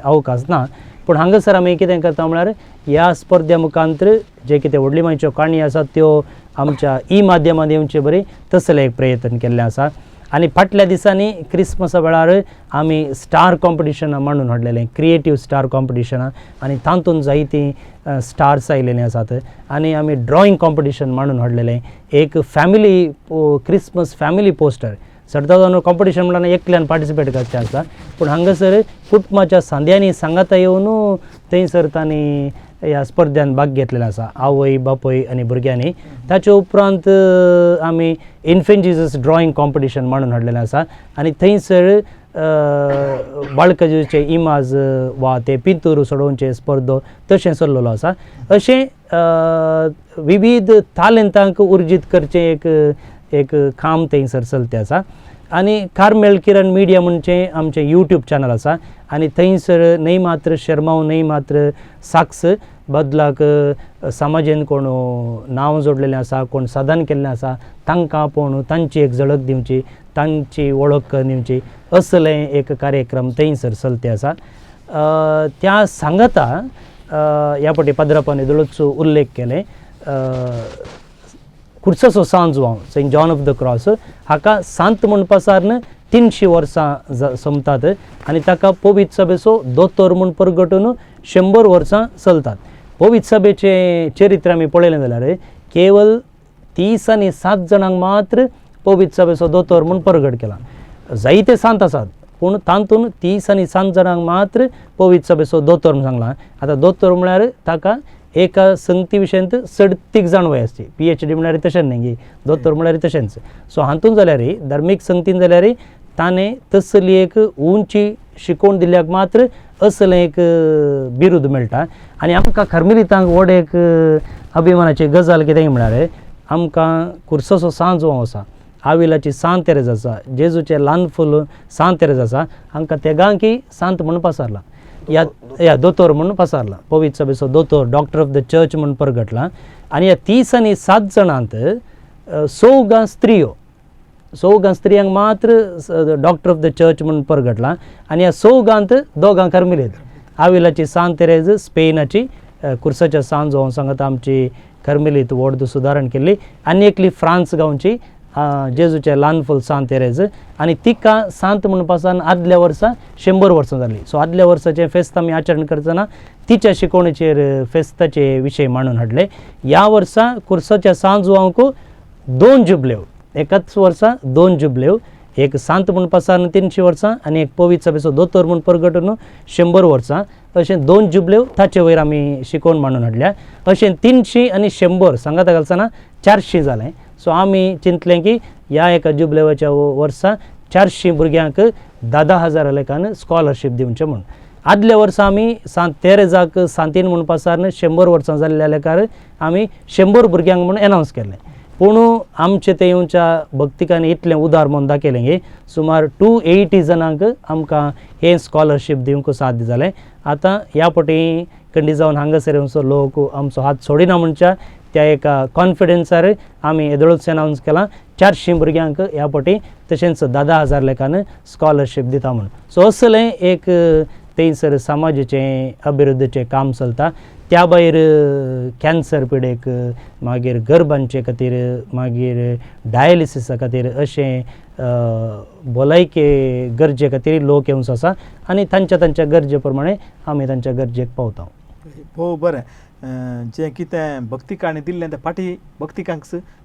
अवकाश ना. पूण हांगासर आमी कितें करता म्हळ्यार ह्या स्पर्ध्या मुखांतर जे कितें व्हडली माईच्यो काणी आसात त्यो आमच्या ई माध्यमांत येवचे बरी तसले एक प्रयत्न केल्लें आसा. आनी फाटल्या दिसांनी क्रिसमसा वेळार आमी स्टार कॉम्पिटिशनां मांडून हाडलेलें, क्रिएटीव स्टार कॉम्पिटिशनां, आनी तातूंत जायतीं स्टार्स आयलेलीं आसात. आनी आमी ड्रॉइंग कॉम्पिटिशन मांडून हाडलेलें, एक फॅमिली क्रिसमस फॅमिली पोस्टर. सडता जावन कॉम्पिटिशन म्हणल्यार एकल्यान पार्टिसिपेट करचें आसता, पूण हांगासर कुटुंबाच्या सांद्यांनी सांगाता येवन थंयसर तांणी ह्या स्पर्ध्यान भाग घेतलेलो आसा, आवय बापूय आनी भुरग्यांनी. ताचे उपरांत आमी इन्फेंट जिजस ड्रॉइंग कॉम्पिटिशन मांडून हाडलेलें आसा आनी थंयसर बाळकजेचे इमाज वा ते पिंतूर सोडोवचे स्पर्धो तशें चल्लेलो आसा. अशें विविध तालेंतांक उर्जीत करचें एक एक काम थंयसर चलते आसा. आनी कार्मेल किरण मिडिया म्हणचें आमचें यूट्यूब चॅनल आसा आनी थंयसर न्हय मात्र शर्माव न्हय मात्र साक्स बदलाक समाजेन कोण नांव जोडलेलें आसा, कोण साधन केल्लें आसा तांकां आपोवन तांची एक झळक दिवची, तांची वळख करून दिवची असलें एक कार्यक्रम थंयसर चलते आसा. त्या सांगता ह्या फावटी पाद्रापान येदोळच उल्लेख केलें, खुर्साचो सांजवांव Saint John of the Cross हाका सांत म्हूण पासारन 300 वर्सां सोंपतात आनी ताका पवित्र सभेचो दोतोर म्हूण परगटून 100 वर्सां चलतात. पवित्र सभेचें चरित्र आमी पळयलें जाल्यार केवल 30 आनी 7 जाणांक मात्र पवित्र सभेचो दोतोर म्हूण परगट केला. जायते सांत आसात पूण तातूंत 30 आनी 7 जाणांक मात्र पवित्र सभेचो दोतोर म्हूण सांगलां. आतां दोतोर म्हळ्यार ताका एका संगती विशयांत सडतीक जाणवय आसची, PhD म्हळ्यार तशें न्ही गी, दोतोर म्हळ्यार तशेंच. सो हातूंत जाल्यार धार्मीक संगतीन जाल्यार ताणें तसली एक उंची शिकोवन दिल्याक मात्र असलें एक बिरूद मेळटा. आनी आमकां कार्मेलितांक व्हड एक अभिमानाची गजाल कितें म्हळ्यार आमकां खुर्साचो सांजवांव आसा, आविलाची सांत तेरेज आसा, जेजूचें ल्हान फूल सांत तेरेज आसा, हांकां तेगांकी सांत म्हूण पसारला, ह्या दोतोर म्हूण पसारला, पवित्र सभेचो दोतोर, डॉक्टर ऑफ the church म्हूण परगटला. आनी ह्या 30 आनी 7 जाणांत 4 स्त्रियो, 4 स्त्रियांक मात्र डॉक्टर ऑफ the church म्हूण परगटला आनी ह्या 4 2 कार्मेलीत, आविलाची सांत तेरेज स्पेनाची कुर्साच्या सांजवांव सांगता आमची कार्मेलीत व्हड सुदारण केल्ली, आनी एकली फ्रांस गांवची जेजूचें ल्हान फूल सांत तेरेज आनी तिका सांत म्हणपासान आदल्या वर्सा 100 वर्सां जालीं. सो आदल्या वर्साचें फेस्त आमी आचरण करतना तिच्या शिकवणेचेर फेस्ताचे विशय मांडून हाडले. ह्या वर्सा कुर्साच्या सांजुवांक 2 जुबलेव, एकाच वर्सा 2 जुबलेव, एक सांत म्हूण पासान 300 वर्सां आनी एक पवित्र सभेचो दोतोर म्हूण परगटून 100 वर्सां, अशें 2 जुबलेव ताचे वयर आमी शिकोवन मांडून हाडल्या. अशें 300 आनी 100 सांगाता घालतना 400 जालें. सो आमी चिंतलें की ह्या एका जुबलेवाच्या वर्सा 400 भुरग्यांक 10,000 लेखान स्कॉलरशीप दिवचें म्हूण. आदल्या वर्सा आमी सांत तेरेजाक सांतीन म्हूण पासार 100 वर्सां जाल्ल्या लेखार आमी 100 भुरग्यांक म्हूण एनावन्स केलें. पूण आमचे ते येवच्या भक्तिकांनी इतलें उदार म्हूण दाखयलें की सुमार 280 जाणांक आमकां हें स्कॉलरशीप दिवंक साध्य जालें. आतां ह्या पटी कंडी जावन हांगासर येवचो लोक आमचो हात सोडिना म्हणच्या त्या एका कॉन्फिडन्सार आमी येदोळच एनावन्स केलां 400 भुरग्यांक ह्या पटी तशेंच 10,000 लेखान स्कॉलरशीप दिता म्हूण. सो असलें एक थंयसर समाजाचें अभिवृद्धीचें काम चलता. त्या भायर कॅन्सर पिडेक, मागीर गर्भांचे खातीर, मागीर डायलिसिसा खातीर अशें भलायके गरजे खातीर लोक येवचो आसा आनी तांच्या तांच्या गरजे प्रमाणे आमी तांच्या गरजेक पावता. भोव बरें, जें कितें भक्तिकांनी दिल्लें तें फाटीं भक्तिकांक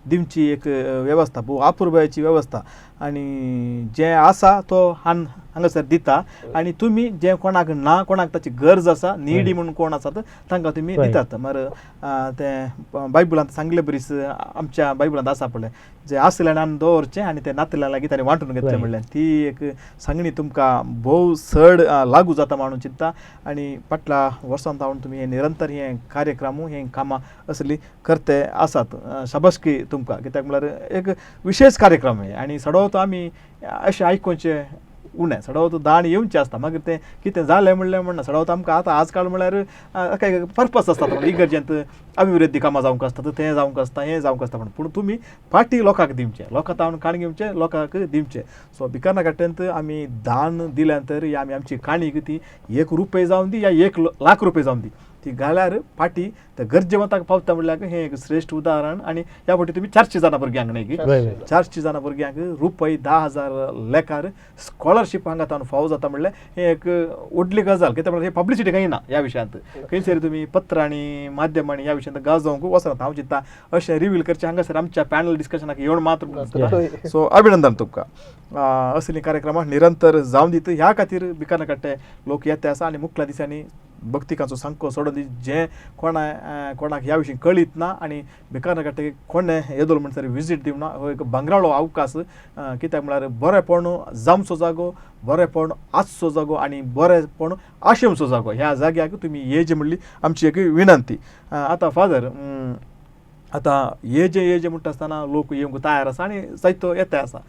दिवची एक वेवस्था, भोव अपुरबायेची वेवस्था आनी जें आसा तो हांगासर दिता आनी तुमी जें कोणाक ना, कोणाक ताची गरज आसा, निडी म्हणून कोण आसात तांकां तुमी दितात. मार तें बायबलांत सांगले बरीच आमच्या बायबलांत आसा पळय, जें आसलें आनी दवरचें आनी तें नातल्या लागीं ताणें वांटून घेतलें म्हणलें, ती एक सांगणी तुमकां भोव चड लागू जाता म्हणून चिंता. आनी फाटल्या वर्सां सावन तुमी हें निरंतर हें कार्यक्रम हें कामां असली करते आसात. शाबासकी तुमकां, कित्याक म्हळ्यार एक विशेश कार्यक्रम हे आनी सडवतो आमी अशें आयकुचें उणें, सडवतो दाण येवचें आसता, मागीर तें कितें जालें म्हणलें म्हणना. सडवतो आमकां आतां आजकाल म्हळ्यार काय पर्पस आसता, इगर्जेंत अभिवृद्धी कामां जावंक आसता, तें जावंक आसता, हें जावंक आसता, पूण तुमी फाटीं लोकांक दिवचें, लोकां तावन काण घेवचें, लोकांक दिवचें. सो भिकाना आमी दान दिल्यान तर आमी आमची काणी ती 1 रुपये जावन दी या 1 लाख रुपये जावन दी, ती घाल्यार फाटीं ते गरजेवंताक पावता म्हणल्यार हें एक श्रेश्ठ उदाहरण. आनी ह्या फावटी तुमी 400 जाणां भुरग्यांक न्ही की 400 जाणां भुरग्यांक रुपये 10,000 लेखार स्कॉलरशीप हांगा तावन फावो जाता म्हणल्यार हें एक व्हडली गजाल. कित्याक म्हणल्यार हे पब्लिसिटी खंय ना ह्या विशयांत, खंयसर तुमी पत्रांनी माध्यमांनी ह्या विशयांत गाजोवंक वचनात. हांव चिंता अशें रिवील करचें हांगासर आमच्या पॅनल डिस्कशनाक येवन मात्र. सो अभिनंदन तुमकां. असलीं कार्यक्रमां निरंतर जावन दित ह्या खातीर भिकाना काडटे लोक येते आसा आनी मुखल्या दिसांनी भक्तिकांचो सांको सोडून दी, जें कोणाक ह्या विशीं कळीत ना आनी भिकाना काडटे कोणें येदोळ म्हणसर विजीट दिवना, हो एक भांगराळो अवकाश. कित्याक म्हळ्यार बरेंपण जावचो जागो, बरेंपण आसचो जागो आनी बरेंपण आशेवचो जागो, ह्या जाग्याक तुमी येजे म्हणली आमची एक विनंती. आतां फादर, आतां येजे येजे म्हणटा आसतना लोक येवंक तयार आसा आनी जायतो येता आसा.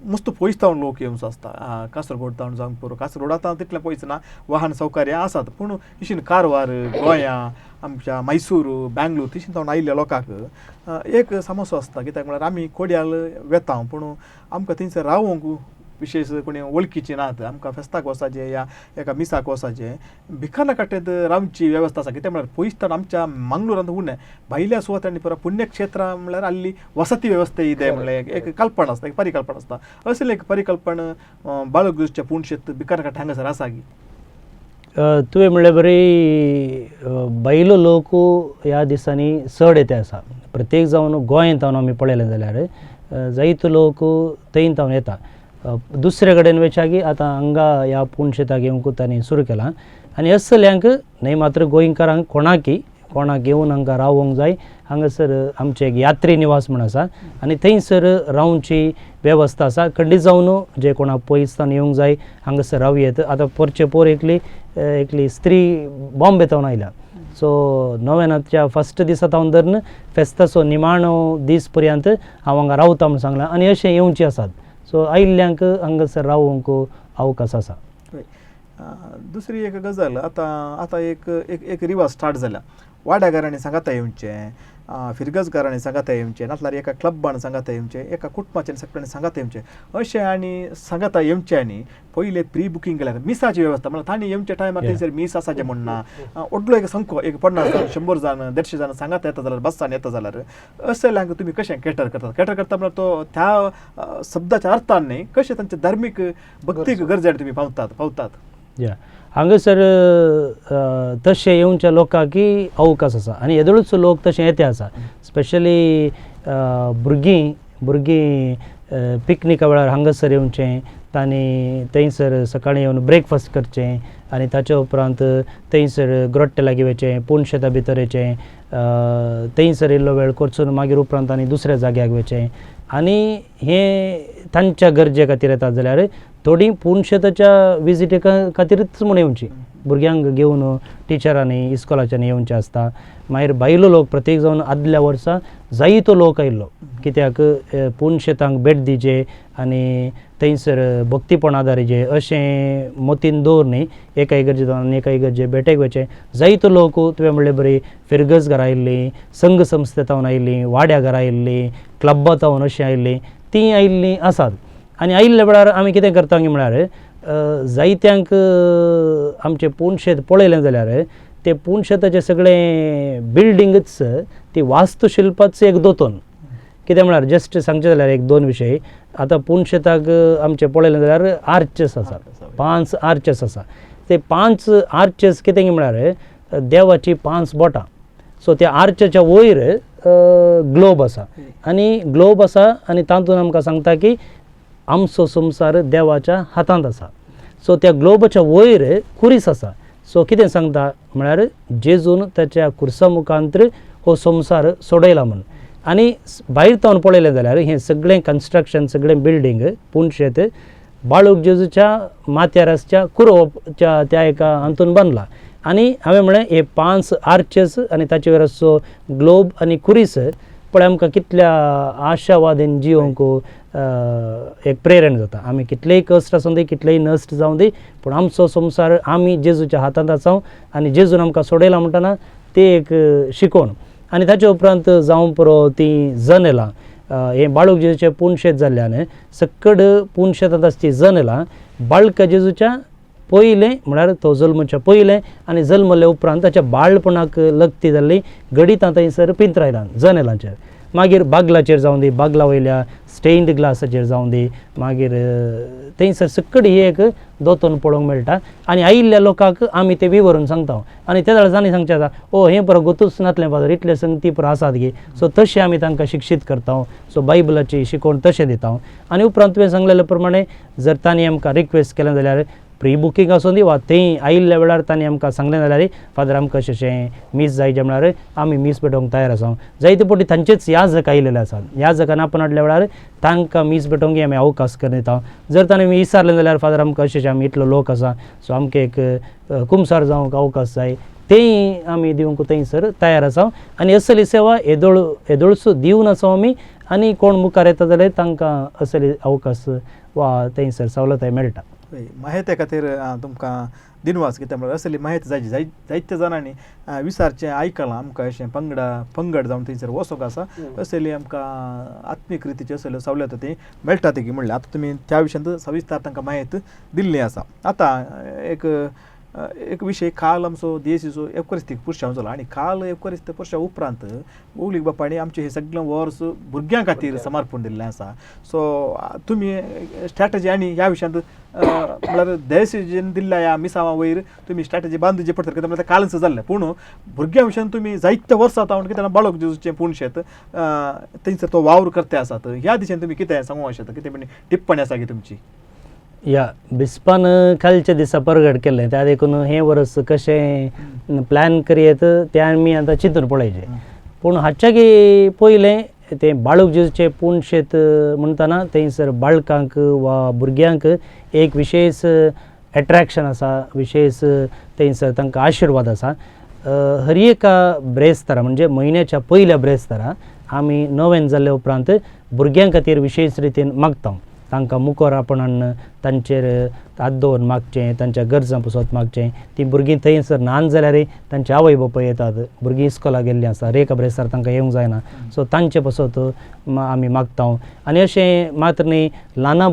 मस्त पयस तावन लोक येवचो आसता, कासरगोड तावन जावंक पुरो, कासरगोड आतां तितलें पयस ना, वाहन सौकर्य आसात, पूण इशीन कारवार, गोंया, आमच्या मैसूर, बेंगलोर तिशीन तावन आयिल्ल्या लोकांक एक समस्या आसता. कित्याक म्हळ्यार आमी कोडयाल वेता पूण आमकां थंयसर रावोंक विशेश कोणी वळखीची नात, आमकां फेस्ताक वचाचें या एका मिसाक वचाचें, भिकाना काटेंत रावची वेवस्था आसा. कित्याक म्हळ्यार पयस तावन आमच्या मंगळुरांत उणें भायल्या सुवातांनी पुरा पुण्यक्षेत्रां म्हणल्यार आल्ली वसती वेवस्था इदें म्हणल्यार एक कल्पना आसता, एक परिकल्पना आसता. असलें एक परिकल्पना बाळगुजच्या पुणशेत भिकाना काटे हांगासर आसा की तुवें म्हणल्यार बरी बायलो लोक ह्या दिसांनी चड येते आसा. प्रत्येक जावन गोंयांत आमी पळयलें जाल्यार जायतो लोक थंय तावन येता. दुसरे कडेन वयच्या की आतां हांगा ह्या पुणशेताक येवंक तांणी सुरू केलां आनी असल्यांक न्हय मात्र गोंयकारांक कोणाकी कोणाक येवन हांगा रावोंक जाय, हांगासर आमचें एक यात्री निवास म्हूण आसा आनी थंयसर रावची वेवस्था आसा. खंडीत जावन जे कोणाक पयसतान येवंक जाय हांगासर रावं येत. आतां पोरचे पोर एकली एकली स्त्री बॉम्बे तावन आयल्या, सो नोवेनाच्या फस्ट दिसा तावन धरून फेस्ताचो निमाणो दीस पर्यंत हांव हांगा रावता म्हूण सांगलां आनी अशें येवचें आसात. सो आयिल्ल्यांक हांगासर रावोंक अवकाश आसा. दुसरी एक गजाल, आतां आतां एक एक एक रिवाज स्टार्ट जाल्या, वाड्या घरांनी सांगाता येवचें, फिरगजकारांनी सांगाता येवचें, नातल्यार एका क्लबान सांगाता येवचें, एका कुटुंबाच्यान सगळ्यांनी सांगाता येवचें अशें आनी सांगाता येवचें आनी पयलें प्री बुकींग केल्यार मिसाची वेवस्था म्हळ्यार तांणी येवच्या टायमार थंयसर मीस आसाचें म्हण ना, व्हडलो एक संको एक 50 जाण 100 जाण 150 जाण सांगाता येता जाल्यार बसान येता जाल्यार असल्यांक तुमी कशें कॅटर करतात? कॅटर करता म्हळ्यार तो त्या शब्दाच्या अर्थान न्ही, कशें तांचे धार्मीक भक्तीक गरजेन तुमी पावतात? या हांगासर तशें येवच्या लोकांकी अवकाश आसा आनी येदोळूच लोक तशें येते आसा. स्पेशली भुरगीं पिकनिका वेळार हांगासर येवचें, तांणी थंयसर सकाळीं येवन ब्रेकफास्ट करचें आनी ताच्या उपरांत थंयसर ग्रोट्टे लागीं वचचें, पुनशेता भितर येचें, थंयसर इल्लो वेळ करचून मागीर उपरांत आनी दुसऱ्या जाग्याक वचचें. आनी हें तांच्या गरजे खातीर येतात जाल्यार थोडीं पुनशेताच्या विजिटे खातीरच म्हूण येवची, भुरग्यांक घेवन टिचरांनी इस्कॉलाच्यांनी येवचें आसता. मागीर भायलो लोक प्रत्येक जावन आदल्या वर्सा जायतो लोक आयिल्लो, कित्याक पुनशेतांक भेट दिवचे आनी थंयसर भक्तीपण आदारीचे अशें मतीन दवर न्ही एका इगर्जे आनी एका इगर्जे भेटेक वचचें. जायतो लोक तुवें म्हणले बरी फिरगज घरा आयिल्लीं, संघ संस्थे तावन आयिल्लीं, वाड्या घरा आयिल्लीं, क्लब्बा तावन अशीं आयिल्लीं, तीं आयिल्लीं आसात. आनी आयिल्ल्या वेळार आमी कितें करता म्हळ्यार जायत्यांक आमचें पुनशेत पळयलें जाल्यार ते पुनशेताचें सगळें बिल्डिंगच ती वास्तुशिल्पाच एक दोतोन. कितें म्हळ्यार जस्ट सांगचें जाल्यार एक दोन विशय, आतां पुनशेताक आमचें पळयलें जाल्यार आर्चेस आसा, 5 आर्चेस आसा. ते 5 आर्चेस कितें म्हळ्यार देवाची 5 बोटां. सो त्या आर्चेच्या वयर ग्लोब आसा आनी ग्लोब आसा आनी तातूंत आमकां सांगता की आमचो संवसार देवाच्या हातांत आसा. सो त्या ग्लोबाच्या वयर कुरीस आसा. सो कितें सांगता म्हळ्यार जेजून ताच्या कुर्सा मुखांतर हो संवसार सोडयला म्हूण. आनी भायर तावन पळयलें जाल्यार हें सगळें कन्स्ट्रक्शन सगळें बिल्डींग पुनशेत बाळूक जेजूच्या माथ्यार आसच्या कुरोवच्या त्या एका हातून बांदला. आनी हांवें म्हणलें हे 5 आर्चेस आनी ताचे वयर आसचो ग्लोब आनी कुरीस पळय आमकां कितल्या आशावादीन जिवंक एक प्रेरण जाता. आमी कितलेय कश्ट आसूं दी, कितलेय नश्ट जावं दी, पूण आमचो संवसार आमी जेजूच्या हातांत आसा आनी जेजून आमकां सोडयला म्हणटना ते एक शिकोवन. आनी ताचे उपरांत जावं पुरो तीं जनेलां, हें बाळूक जेजूचें पुनशेत जाल्ल्यान सक्कड पुनशेतांत आसची जनेलां बाळका जेजूच्या पयलें म्हळ्यार तो जल्मच्या पयलें आनी जल्मले उपरांत ताच्या बाळपणाक लग्ती जाल्ली गणितां थंयसर पिंत्रायलां जनेलांचेर. मागीर बागलाचेर जावं दी, बागला वयल्या स्टेन्ड ग्लासाचेर जावं दी, मागीर थंयसर सक्कड ही एक दोतोन पळोवंक मेळटा. आनी आयिल्ल्या लोकांक आमी ते विवरून सांगता आनी ते जाल्यार जाणी सांगचें आसा, ओ हें पुरो गोतूच नातलें फादर, इतले संगती पुरो आसात गे. सो तशें आमी तांकां शिक्षीत करता, सो बायबलाची शिकवण तशें दिता. आनी उपरांत तुवें सांगलेले प्रमाणे जर तांणी आमकां रिक्वेस्ट केलें जाल्यार प्री बुकींग आसूं दी वा थंय आयिल्ल्या वेळार तांणी आमकां सांगलें जाल्यार फादर आमकां अशें अशें मीस जायचें म्हळ्यार आमी मीस भेटोवंक तयार आसा. जायते फावटी तांचेच याजक आयिल्ले आसात, याजकान आपण हाडल्या वेळार तांकां मीस भेटोवंक आमी अवकाश करून दिता. जर तांणी विचारलें जाल्यार फादर आमकां अशें अशें आमी इतलो लोक आसा सो आमकां एक कुमसार जावंक अवकाश जाय, तेंय आमी दिवंक थंयसर तयार आसा. आनी असली सेवा येदोळसो दिवन आसा आमी आनी कोण मुखार येता जाल्यार तांकां असली अवकाश वा थंयसर सवलताय मेळटा. माहिती खातीर तुमकां दिनवास, कित्याक म्हळ्यार असली माहिती जायची जायत्या जाणांनी विचारचें आयकलां आमकां अशें पंगड जावन थंयसर वचोंक आसा, असली आमकां आत्मीक रितीची असल्यो सवलती ती मेळटा ती म्हणल्यार आतां तुमी त्या विशयांत सविस्तर तांकां माहिती दिल्ली आसा. आतां एक विशय काल आमचो देशीचो एवकरिस्तीक पुरशांव जालो आनी काल एवकरिस्त पुरशा उपरांत उगलीक बापांनी आमचें हें सगळें वर्स भुरग्यां खातीर समर्पण दिल्लें आसा. सो तुमी स्ट्रॅटजी आनी ह्या विशयांत म्हळ्यार देशीन दिल्ल्या ह्या मिसांवा वयर तुमी स्ट्रॅटजी बांदची पडटली, कित्याक म्हळ्यार कालच जाल्लें, पूण भुरग्यां विशयान तुमी जायते वर्सां जावन कित्याक बाळक जेजूचें पुणशेत थंयसर तो वावर करते आसात, ह्या दिशेन तुमी कितें सांगूंक शकता, कितें म्हणजे टिप्पणी आसा की तुमची? या बिस्पान कालच्या दिसा परगट केल्लें त्या देखून हें वर्स कशें प्लॅन करयेत तें आमी आतां चिंतून पळयचें. पूण हाच्याकी पयलें तें बाळूक जेजूचें पुणशेत म्हणटना थंयसर बाळकांक वा भुरग्यांक एक विशेश एट्रेक्शन आसा, विशेश थंयसर तांकां आशिर्वाद आसा. हर एका ब्रेस्तारा म्हणजे म्हयन्याच्या पयल्या ब्रेस्तारा आमी नवेन जाल्ल्या उपरांत भुरग्यां खातीर विशेश रितीन मागता. तांकां मुखार आपणान तांचेर हात दवरून मागचें, तांच्या गरजां पसत मागचें. तीं भुरगीं थंयसर न्हान जाल्यारय तांचे आवय बापूय येतात, भुरगीं इस्कोलाक गेल्लीं आसता, रेका ब्रेसार तांकां येवंक जायना, सो तांचे पसत आमी मागता. आनी अशें मात्र न्ही, ल्हान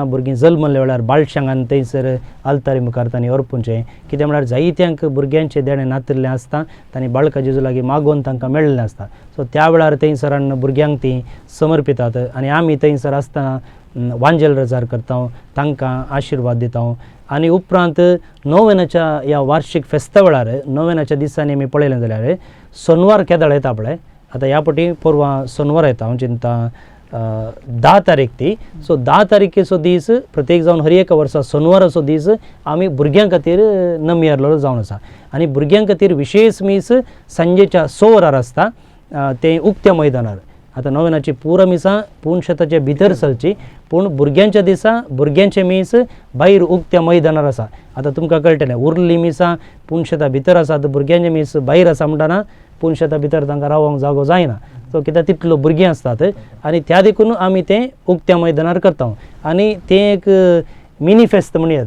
भुरगीं जल्मल्ल्या वेळार बाळशांगान थंयसर आल्तारी मुखार तांणी अर्पुचें. कितें म्हळ्यार जायत्यांक भुरग्यांचें देणें नातिल्लें आसता, तांणी बाळका जेजू लागीं मागोवन तांकां मेळिल्लें आसता. सो त्या वेळार थंयसर भुरग्यांक तीं समर्पितात आनी आमी थंयसर आसतना वांजेल रजार करता, तांकां आशिर्वाद दिता. आनी उपरांत नोवेनाच्या ह्या वार्षीक फेस्ता वेळार नोवेनाच्या दिसांनी आमी पळयलें जाल्यार सोनवार केदळ येता पळय, आतां ह्या फावटी पोरवां सोनवार येता, हांव चिंता 10 तारीख ती. सो 10 तारखेचो दीस प्रत्येक जावन हर एका वर्सा सोनवाराचो दीस आमी भुरग्यां खातीर नमियारलो जावन आसा. आनी भुरग्यां खातीर विशेश मीस सांजेच्या 6 वरार आसता, तें उक्त्या मैदानार. आतां नोवेनाची पुरा मिसां पूण शेताचे भितर चलची, पूण भुरग्यांच्या दिसा भुरग्यांचें मीस भायर उक्त्या मैदानार आसा. आतां तुमकां कळटलें, उरली मिसां पूण शेता भितर आसा, आतां भुरग्यांचें मीस भायर आसा म्हणटना पूण शेता भितर तांकां रावंक जागो जायना, सो कित्याक तितलो भुरगीं आसतात आनी त्या देखून आमी तें उक्त्या मैदानार करता. आनी तें एक मिनी फेस्त म्हणयात,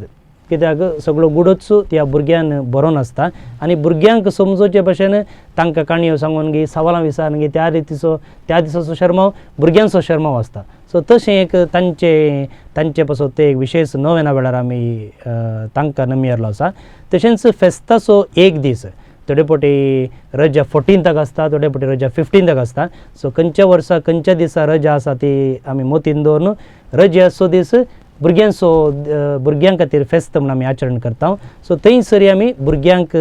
कित्याक सगळो गुडोच त्या भुरग्यान बरोवन आसता आनी भुरग्यांक समजोवचे भशेन तांकां काणयो सांगून गी सवालां विचारून गी त्या रितीचो त्या दिसाचो शर्माव भुरग्यांचो शर्माव आसता. सो तशें एक तांचे तांचे पासत ते एक विशेश नोवेना वेळार आमी तांकां नमियरलो आसा. तशेंच फेस्ताचो एक दीस थोडे फावटी रजा 14 आसता, थोडे फावटी रजा 15 आसता. सो खंयच्या वर्सा खंयच्या दिसा रजा आसा ती आमी मोतीन दवरून रजा आसचो दीस भुरग्यांचो भुरग्यां खातीर फेस्त म्हूण आमी आचरण करता. सो थंयसर आमी भुरग्यांक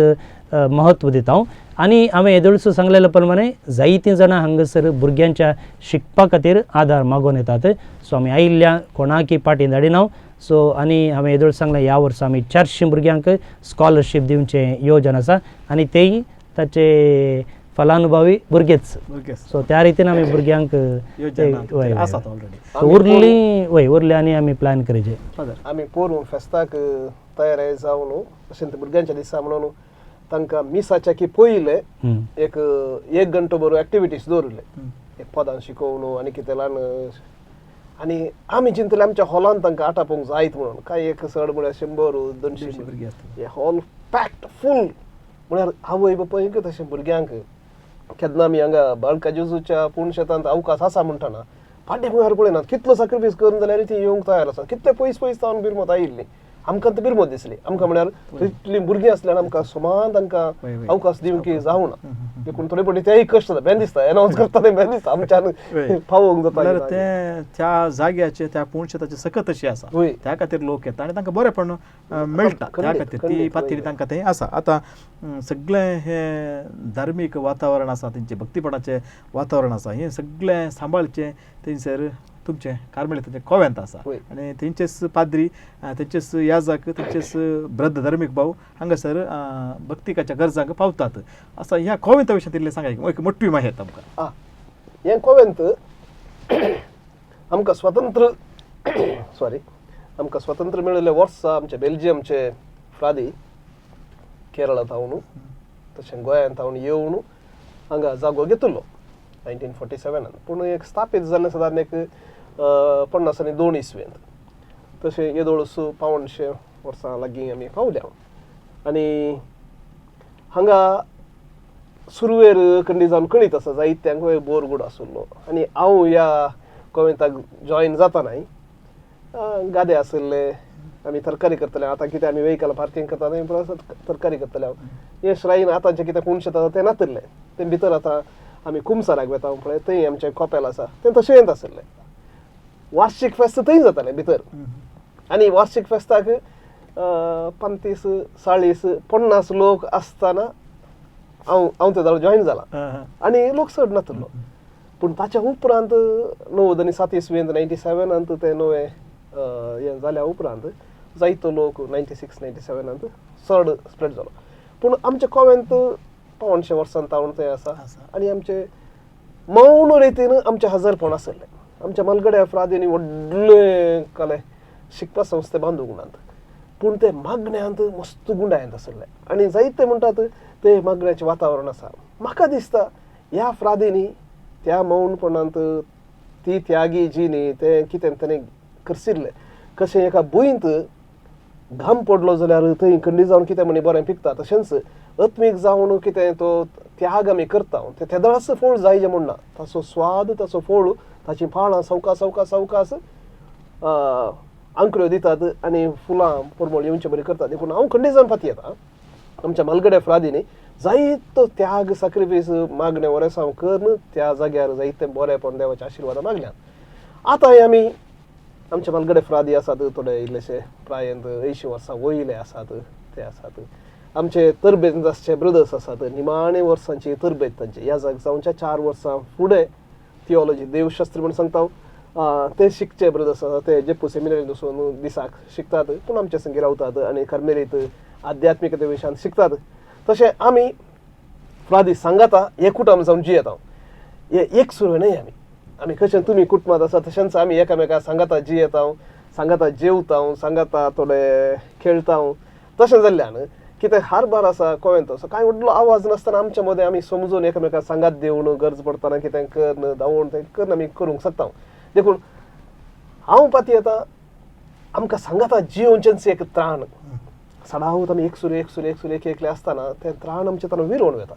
म्हत्व दिता. आनी हांवें येदोळसो सांगलेले प्रमाणे जायतीं जाणां हांगासर भुरग्यांच्या शिकपा खातीर आदार मागून येतात. सो आमी आयिल्ल्या कोणाकी पाटी धाडिना. सो आनी हांवें येदोळ सांगलें ह्या वर्सा आमी 400 भुरग्यांक स्कॉलरशीप दिवचें योजन आसा आनी तेय ताचे फलानुभवी भुरगेच. सो त्या रितीन आमी भुरग्यांक उरली वय उरली आनी आमी प्लॅन करचे. आमी पोरूं फेस्ताक तयार जावन अशें भुरग्यांच्या दिसा म्हणून तांकां मिसाच्या की पयले एक एक घंटो बरो एक्टिविटीज दवरिल्ले, एक पदां शिकोवन आनी कितें ल्हान. आनी आमी चिंतले आमच्या हॉलान तांकां आटापोवंक जायत म्हणून, काय एक चड म्हळ्यार 100-200 भुरगीं आसता, हे हॉल पॅक्ड फूल. म्हळ्यार आवय बापायक तशें भुरग्यांक केन्ना आमी हांगा बाळका जेजूच्या पूण शेतांत अवकाश आसा म्हणटना फाटीं मुखार पळयनात, कितलो सॅक्रिफायस करून जाल्यार ती येवंक तयार आसा. कितले पयस पयस जावन बिरमत आयिल्ली आमकां ती बिरमत दिसली. आमकां म्हळ्यार तितलीं भुरगीं आसल्यार आमकां समान तांकां अवकाश दिवंक जावना, देखून थोडे फावटी तेय कश्ट जाता, बेन दिसता एनावन्स करता तें बेन दिसता आमच्यान पावोवंक जाता. तें त्या जाग्याचे त्या पूण शेताची सकत अशी आसा, त्या खातीर लोक येता आनी तांकां बरेंपण मेळटा, त्या खातीर ती पातळी तांकां थंय आसा. आतां सगळें हें धार्मीक वातावरण आसा, तेंचें भक्तीपणाचें वातावरण आसा, हें सगळें सांबाळचें थंयसर तुमचें कार्मेलिताचें कोवेंत आसा आनी तेंचेच पाद्री, तेंचेच याजक, तेंचेच वृद्ध धार्मीक भाव हांगासर भक्तिकाच्या गरजांक पावतात. आसा ह्या कोवेंता विशयांत इल्लें सांगा, एक मोठी माहिती आमकां. हें कोवेंत आमकां स्वतंत्र सॉरी आमकां स्वतंत्र मेळिल्ले वर्सा आमचे बेल्जियमचे फ्रादी केरळा थावन तशें गोंयांत थावन येवन हांगा जागो घेतिल्लो 1947. पूण एक स्थापीत जालें सादारण एक 52 इस्वेंत, तशें येदोळस 175 वर्सां लागीं आमी पावल्या. आनी हांगा सुरवेर कंडी जावन कळीत आसा जायत्यांक बोरगुड आशिल्लो. आनी हांव ह्या कोवेंताक जॉयन जातानाय गादे आशिल्ले, आमी तरकारी करतले. आतां कितें आमी वेहिकल पार्किंग करता थंय तरकारी करतले. हांव हें श्रायन आतांचें कितें पूण शेत आसा तें नातिल्लें, तें भितर आतां आमी कुमसाराक वेता पळय थंय आमचें कोपेल आसा तें तशेंच आशिल्लें. वार्षीक फेस्त थंय जातालें भितर. आनी वार्षीक फेस्ताक 35, 40, 50 लोक आसतना हांव हांव ते जॉयन जाला आनी लोक चड नातिल्लो. पूण ताच्या उपरांत 97 इस्वेंत 97 तें नवें हें जाल्या उपरांत जायतो लोक 96, 97 चड स्प्रेड जालो. पूण आमच्या कोवेंत 175 वर्सां तावन थंय आसा आनी आमचे मौन रितीन आमचे हजारपण आशिल्लें. आमच्या मालगड्या फ्रादींनी व्हडले कले शिकपा संस्थे बांदूंक नात, पूण ते मागण्यांत मस्त गुंडायंत आशिल्ले आनी जायते म्हणटात ते मागण्याचें वातावरण आसा. म्हाका दिसता ह्या फ्रादींनी त्या मौनपणांत ती त्यागी जी न्ही तें कितें ताणें खर्चिल्लें. कशें एका भुंयंत घाम पडलो जाल्यार थंय खंडी जावन कितें म्हणी बरें पिकता, तशेंच आत्मीक जावन कितें तो त्याग आमी करता ते तेदळाच फळ जायजे म्हूण ना, ताचो स्वाद, ताचो फळ, ताचीं पाळां सवका सवका सवकास आंकऱ्यो दितात आनी फुलां परमळ येवचे बरी करतात. देखून हांव खंडी जावन फाती येता आमच्या मालगड्या फ्रादींनी जायतो त्याग साक्रिफायस मागणें वरेसांव करून त्या जाग्यार जायतें बरेंपण देवाच्या आशिर्वादा मागल्यात. आतां आमी आमचे मालगडे फ्रादी आसात, थोडे इल्लेशे प्रायंत 80 वर्सां वयले आसात ते आसात. आमचे तरबेज आसचे ब्रदर्स आसात, निमाणे वर्सांची तरबेज तांची ह्या जाग जावच्या 4 वर्सां फुडें थियोलॉजी देवशास्त्र म्हूण सांगता ते शिकचे ब्रदर्स आसात, ते जेप्पू सेमिनरीन वचून दिसाक शिकतात, पूण आमचे संगी रावतात आनी कार्मेलीत आध्यात्मिकते विशयांत शिकतात. तशें आमी फ्रादी सांगाता एकूट जावन जियेता, हे एक सुरू न्हय. आमी आमी कशें तुमी कुटुंबांत आसा तशेंच आमी एकामेका सांगाता जियेता, सांगाता जेवता, सांगाता थोडे खेळटा. तशें जाल्ल्यान कितें हारभार आसा कोवेंत असो कांय व्हडलो आवाज नासतना आमच्या मदें आमी समजून एकामेका सांगात दिवन गरज पडटना कितें करून धांवून तें करून आमी करूंक शकता. देखून हांव पाती येता आमकां सांगाता जियोवचेंच एक त्राण सदांच आमी एकसुरे एकसुरे एकसुरे एक एकले आसतना तें त्राण आमचें ताणें विरोवन वता.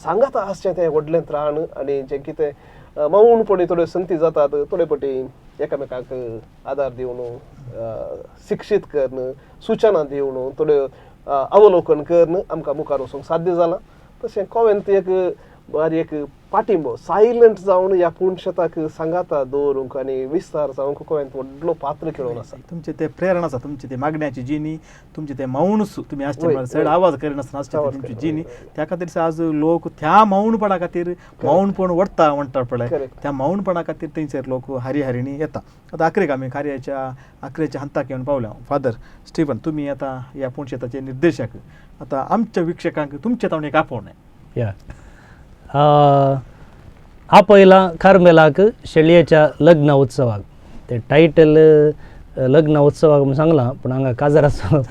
सांगाता आसचें तें व्हडलें त्राण आनी जें कितें मौनपणी थोड्यो संगती जातात, थोडे पटी एकामेकाक आदार दिवन शिक्षीत करून सुचना दिवन थोड्यो अवलोकन करून आमकां मुखार वचूंक साध्य जालां. तशें कोवेंत एक बारी एक पाटिंबो सायलंट जावन ह्या पुणशेताक सांगाता दवरूंक आनी विस्तार जावंक कोवेंत व्हडलो पात्र खेळोवन आसा. तुमचे ते प्रेरणा आसा, तुमची ते मागण्याची जिनी, तुमचे ते मौनूच तुमी आसचे म्हळ्यार चड आवाज करिनासतना आसचे तुमची जिनी, त्या खातीर आज लोक त्या मौनपणा खातीर मौनपण वडटा म्हणटा पळय, त्या मौनपणा खातीर थंयसर लोक हरिहरिणी येता. आतां आखरेक आमी कार्याच्या आखरेच्या हंताक येवन पावल्या. फादर स्टीफन, तुमी आतां ह्या पुणशेताचे निर्देशक, आतां आमच्या वीक्षकांक तुमचें ताणें एक आपोवणें. या आपयला कार्मेलाक शेळयेच्या लग्न उत्सवाक, ते टायटल लग्न उत्सवाक म्हूण सांगलां पूण हांगा काजाराचो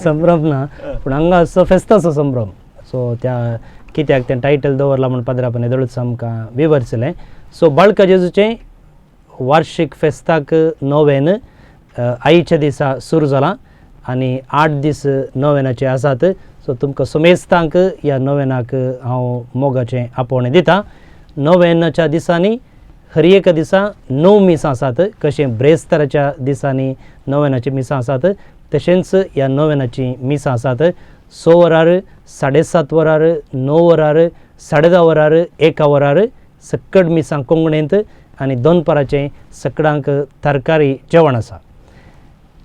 संभ्रम ना, पूण हांगा आसचो फेस्ताचो संभ्रम. सो त्या कित्याक तें टायटल दवरलां म्हूण पाद्रापान येदोळूच आमकां विवरचलें. सो बाळका जेजूचें वार्षीक फेस्ताक नोवेन आयच्या दिसा सुरू जालां आनी 8 दीस नोवेनाचे आसात. सो तुमकां समेस्तांक ह्या नोवेनाक हांव मोगाचें आपोवणें दितां. नोवेनाच्या दिसांनी हर एका दिसा 9 मिसां आसात, कशें ब्रेस्ताराच्या दिसांनी नोवेनाचीं मिसां आसात तशेंच ह्या नोवेनाचीं मिसां आसात. 6 वरार, 7:30 वरार, 9 वरार, 10:30 वरार, 1 वरार सक्कड मिसां कोंकणींत आनी दोनपाराचें सकडांक तरकारी जेवण आसा.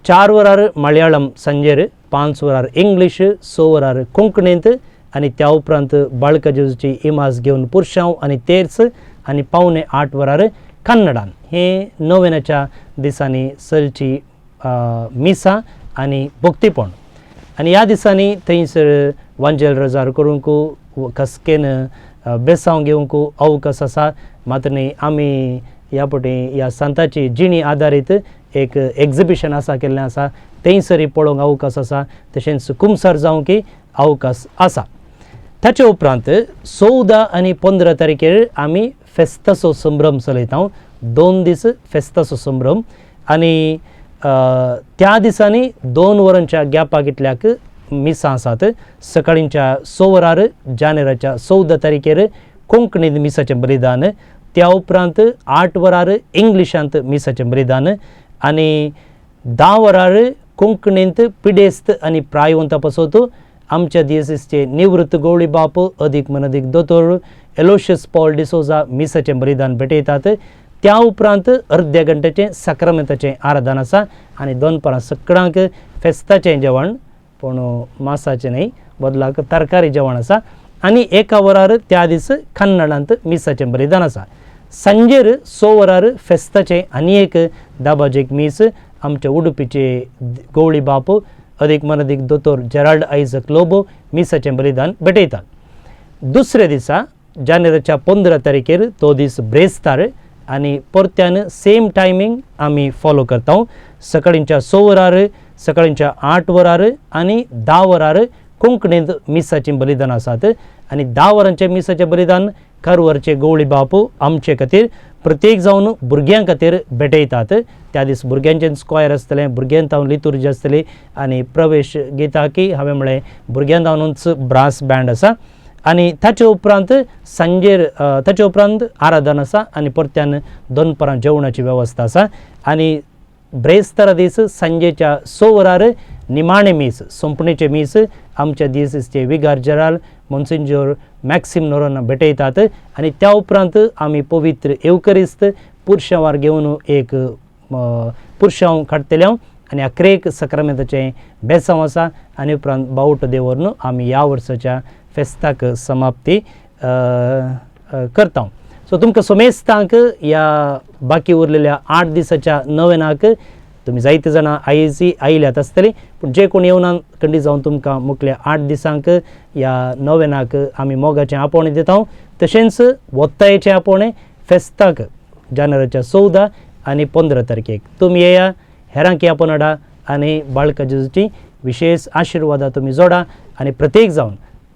4 वरार मलयाळम सांजेर, 5 वरार इंग्लीश, 6 वरार कोंकणींत आनी त्या उपरांत बाळका जेजूची इमाज घेवन पुरशांव आनी तेर्स आनी 7:45 वरार कन्नडान. हे नोवेनाच्या दिसांनी चलची मिसां आनी भक्तीपण. आनी ह्या दिसांनी थंयसर वांजेल रजार करूंक कसकेन बेसांव घेवंक अवकाश आसा. मात्र न्ही आमी ह्या पटी ह्या सांताची जिणी आदारीत एक एक्झिबिशन आसा केल्लें आसा, थंयसर पळोवंक अवकाश आसा, तशेंच कुमसार जावंक अवकाश आसा. ताचे उपरांत 14 आनी 15 तारखेर आमी फेस्ताचो संभ्रम चलयता, 2 दीस फेस्ताचो संभ्रम. आनी त्या दिसांनी 2 वरांच्या गॅपाक इतल्याक मिसां आसात. सकाळींच्या 6 वरार जानेराच्या 14 तारखेर कोंकणींत मिसाचें बलिदान, त्या उपरांत 8 वरार इंग्लिशांत मिसाचें बलिदान आनी 10 वरार कोंकणींत पिडेस्त आनी प्रायवंता पासत आमच्या दियसीसचे निवृत्त गवळी बाप अदीक मनदीक दोतोर एलोशियस पॉल डिसोजा मिसाचें बलिदान भेटयतात. त्या उपरांत अर्द्या घंट्याचें साक्रामेंताचें आराधन आसा आनी दोनपारां सकडांक फेस्ताचें जेवण, पूण मासाचें न्हय, बदलाक तरकारी जेवण आसा आनी 1 वरार त्या दीस कन्नडांत मिसाचें बलिदान आसा. सांजेर 6 वरार फेस्ताचें आनी एक दाबाजेक मीस आमच्या उडुपीचे गवळी बाप अदीक मनदीक दोतोर जेराल्ड आयझक लोबो मिसाचें बलिदान भेटयतात. दुसऱ्या दिसा जानेराच्या 15 तारखेर तो दीस ब्रेस्तार आनी परत्यान सेम टायमींग आमी फॉलो करता. सकाळींच्या 6 वरार, सकाळींच्या 8 वरार आनी 10 वरार कोंकणींत मिसाचीं बलिदान आसात आनी 10 वरांचें मिसाचें बलिदान कारवारचे गवळी बापू आमचे खातीर प्रत्येक जावन भुरग्यां खातीर भेटयतात. त्या दीस भुरग्यांचें स्क्वायर आसतलें, भुरग्यां तावन लितुर्जी आसतली आनी प्रवेश गीता की हांवें म्हळें भुरग्यां तावनूच ब्रास बँड आसा आनी ताचे उपरांत सांजेर ताचे उपरांत आराधन आसा आनी परत्यान दनपरां जेवणाची वेवस्था आसा. आनी ब्रेस्तारा दीस सांजेच्या 6 वरार निमाणें मीस, सोंपणेचें मीस आमच्या दियसीसचे विगार जेराल मोन्सिंजोर मॅक्सिम नोरोना भेटयतात आनी त्या उपरांत आमी पवित्र येवकरिस्त पुरशांवार घेवन एक पुरशांव काडटले आनी अक्रेक सक्रामेंताचें बेसांव आसा आनी उपरांत बावटो देवरून आमी ह्या वर्साच्या फेस्ताक समाप्ती करता. सो तुमकां सोमेस्तांक ह्या बाकी उरलेल्या 8 दिसाच्या नवेनाक तुमी जायते जाणां आयजी आयल्यात आसतली, पूण जे कोण येवना खंडीत जावन तुमकां मुखल्या 8 दिसांक ह्या नवेनाक आमी मोगाचें आपोवणें दिता. तशेंच वत्तायेचें आपोवणें फेस्ताक जानेवारीच्या 14 आनी 15 तारखेक तुमी येया, हेरांक आपोवन हाडा आनी बाळका जेजूची विशेश आशिर्वादां तुमी जोडा. आनी प्रत्येक जावन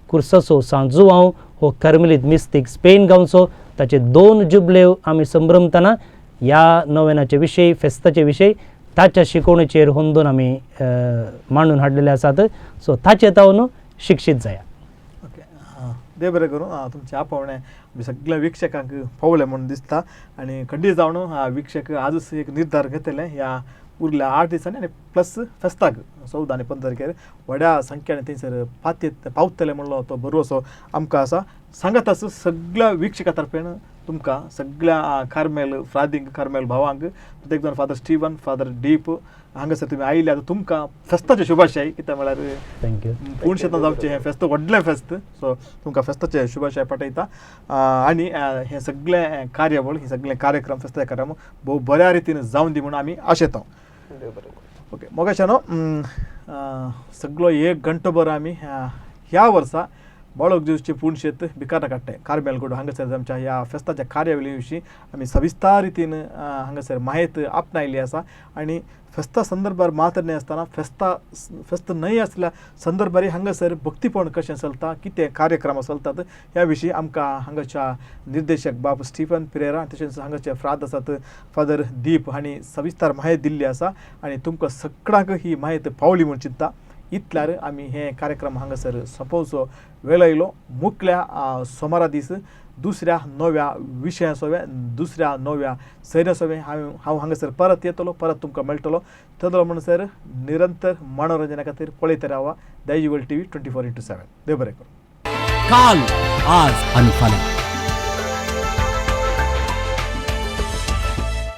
कुर्साचो सांत जुवांव हो कर्मलीत मिस्तीक स्पेन गांवचो ताचे 2 जुबलेव आमी संभ्रमतना ह्या नवेनाचे विशय, फेस्ताचे विशय ताच्या शिकवणेचेर होंदून आमी मांडून हाडलेले आसात. सो ताचे तावन शिक्षीत जाया. ओके, देव बरें करूं. तुमचें आपोवणें आमी सगळ्या वीक्षकांक पावलें म्हूण दिसता आनी खंडीत जावन वीक्षक आजच एक निर्धार घेतले ह्या उरल्या 8 दिसांनी आनी प्लस फेस्ताक 14 आनी 15 तारखेर व्हड्या संख्येन थंयसर पातयेत पावतले म्हणलो तो भरवसो आमकां आसा. सांगत आसा सगळ्या वीक्षका तर्फेन तुमकां सगळ्या कार्मेल फ्रादींक, कार्मेल भावांक, प्रत्येक जाण फादर स्टीवन, फादर डीप हांगासर तुमी आयिल्ले आतां तुमकां फेस्ताचे शुभाशय. कित्याक म्हळ्यार thank you. पूण शेतां जावचें हें फेस्त व्हडलें फेस्त, सो तुमकां फेस्ताचे शुभाशय पाठयता. आनी हें सगळें कार्यावळ, हे सगळे कार्यक्रम, फेस्ताचे कार्यक्रम भोव बऱ्या रितीन जावन दी म्हणून आमी आशेता. ओके मोगाशानो, सगळो 1 घंटो भर आमी ह्या वर्सा बाळक जेजूचें पूण शेत भिकारा काडटाय कार्मेलगुडो हांगासर आमच्या ह्या फेस्ताच्या कार्यावळी विशीं आमी सविस्तर रितीन हांगासर म्हायत आपणायल्ली आसा. आनी फेस्ता संदर्भार मात्र न्हय आसतना फेस्त न्हय आसल्या संदर्भार हांगासर भक्तीपण कशें चलता, कितें कार्यक्रम चलतात ह्या विशीं आमकां हांगाच्या निर्देशक बाब स्टीफन पिरेरा तशेंच हांगाचे फ्राद आसात फादर दीप हांणी सविस्तर म्हायत दिल्ली आसा आनी तुमकां सगळ्यांक ही म्हायत पावली म्हूण चिंता. इतल्यार आमी हे कार्यक्रम हांगासर सोंपोवचो वेळ आयलो. मुखल्या सोमारा दीस दुसऱ्या नव्या विशया सोवे, दुसऱ्या नव्या सैन्या सोवे हांव हांगासर परत येतलो, परत तुमकां मेळटलो. तेदो म्हणसर निरंतर मनोरंजना खातीर पळयत रावा दायजिवर्ल्ड टीव्ही 24x7. देव बरें करूं. काल, आज आनी फाल्यां.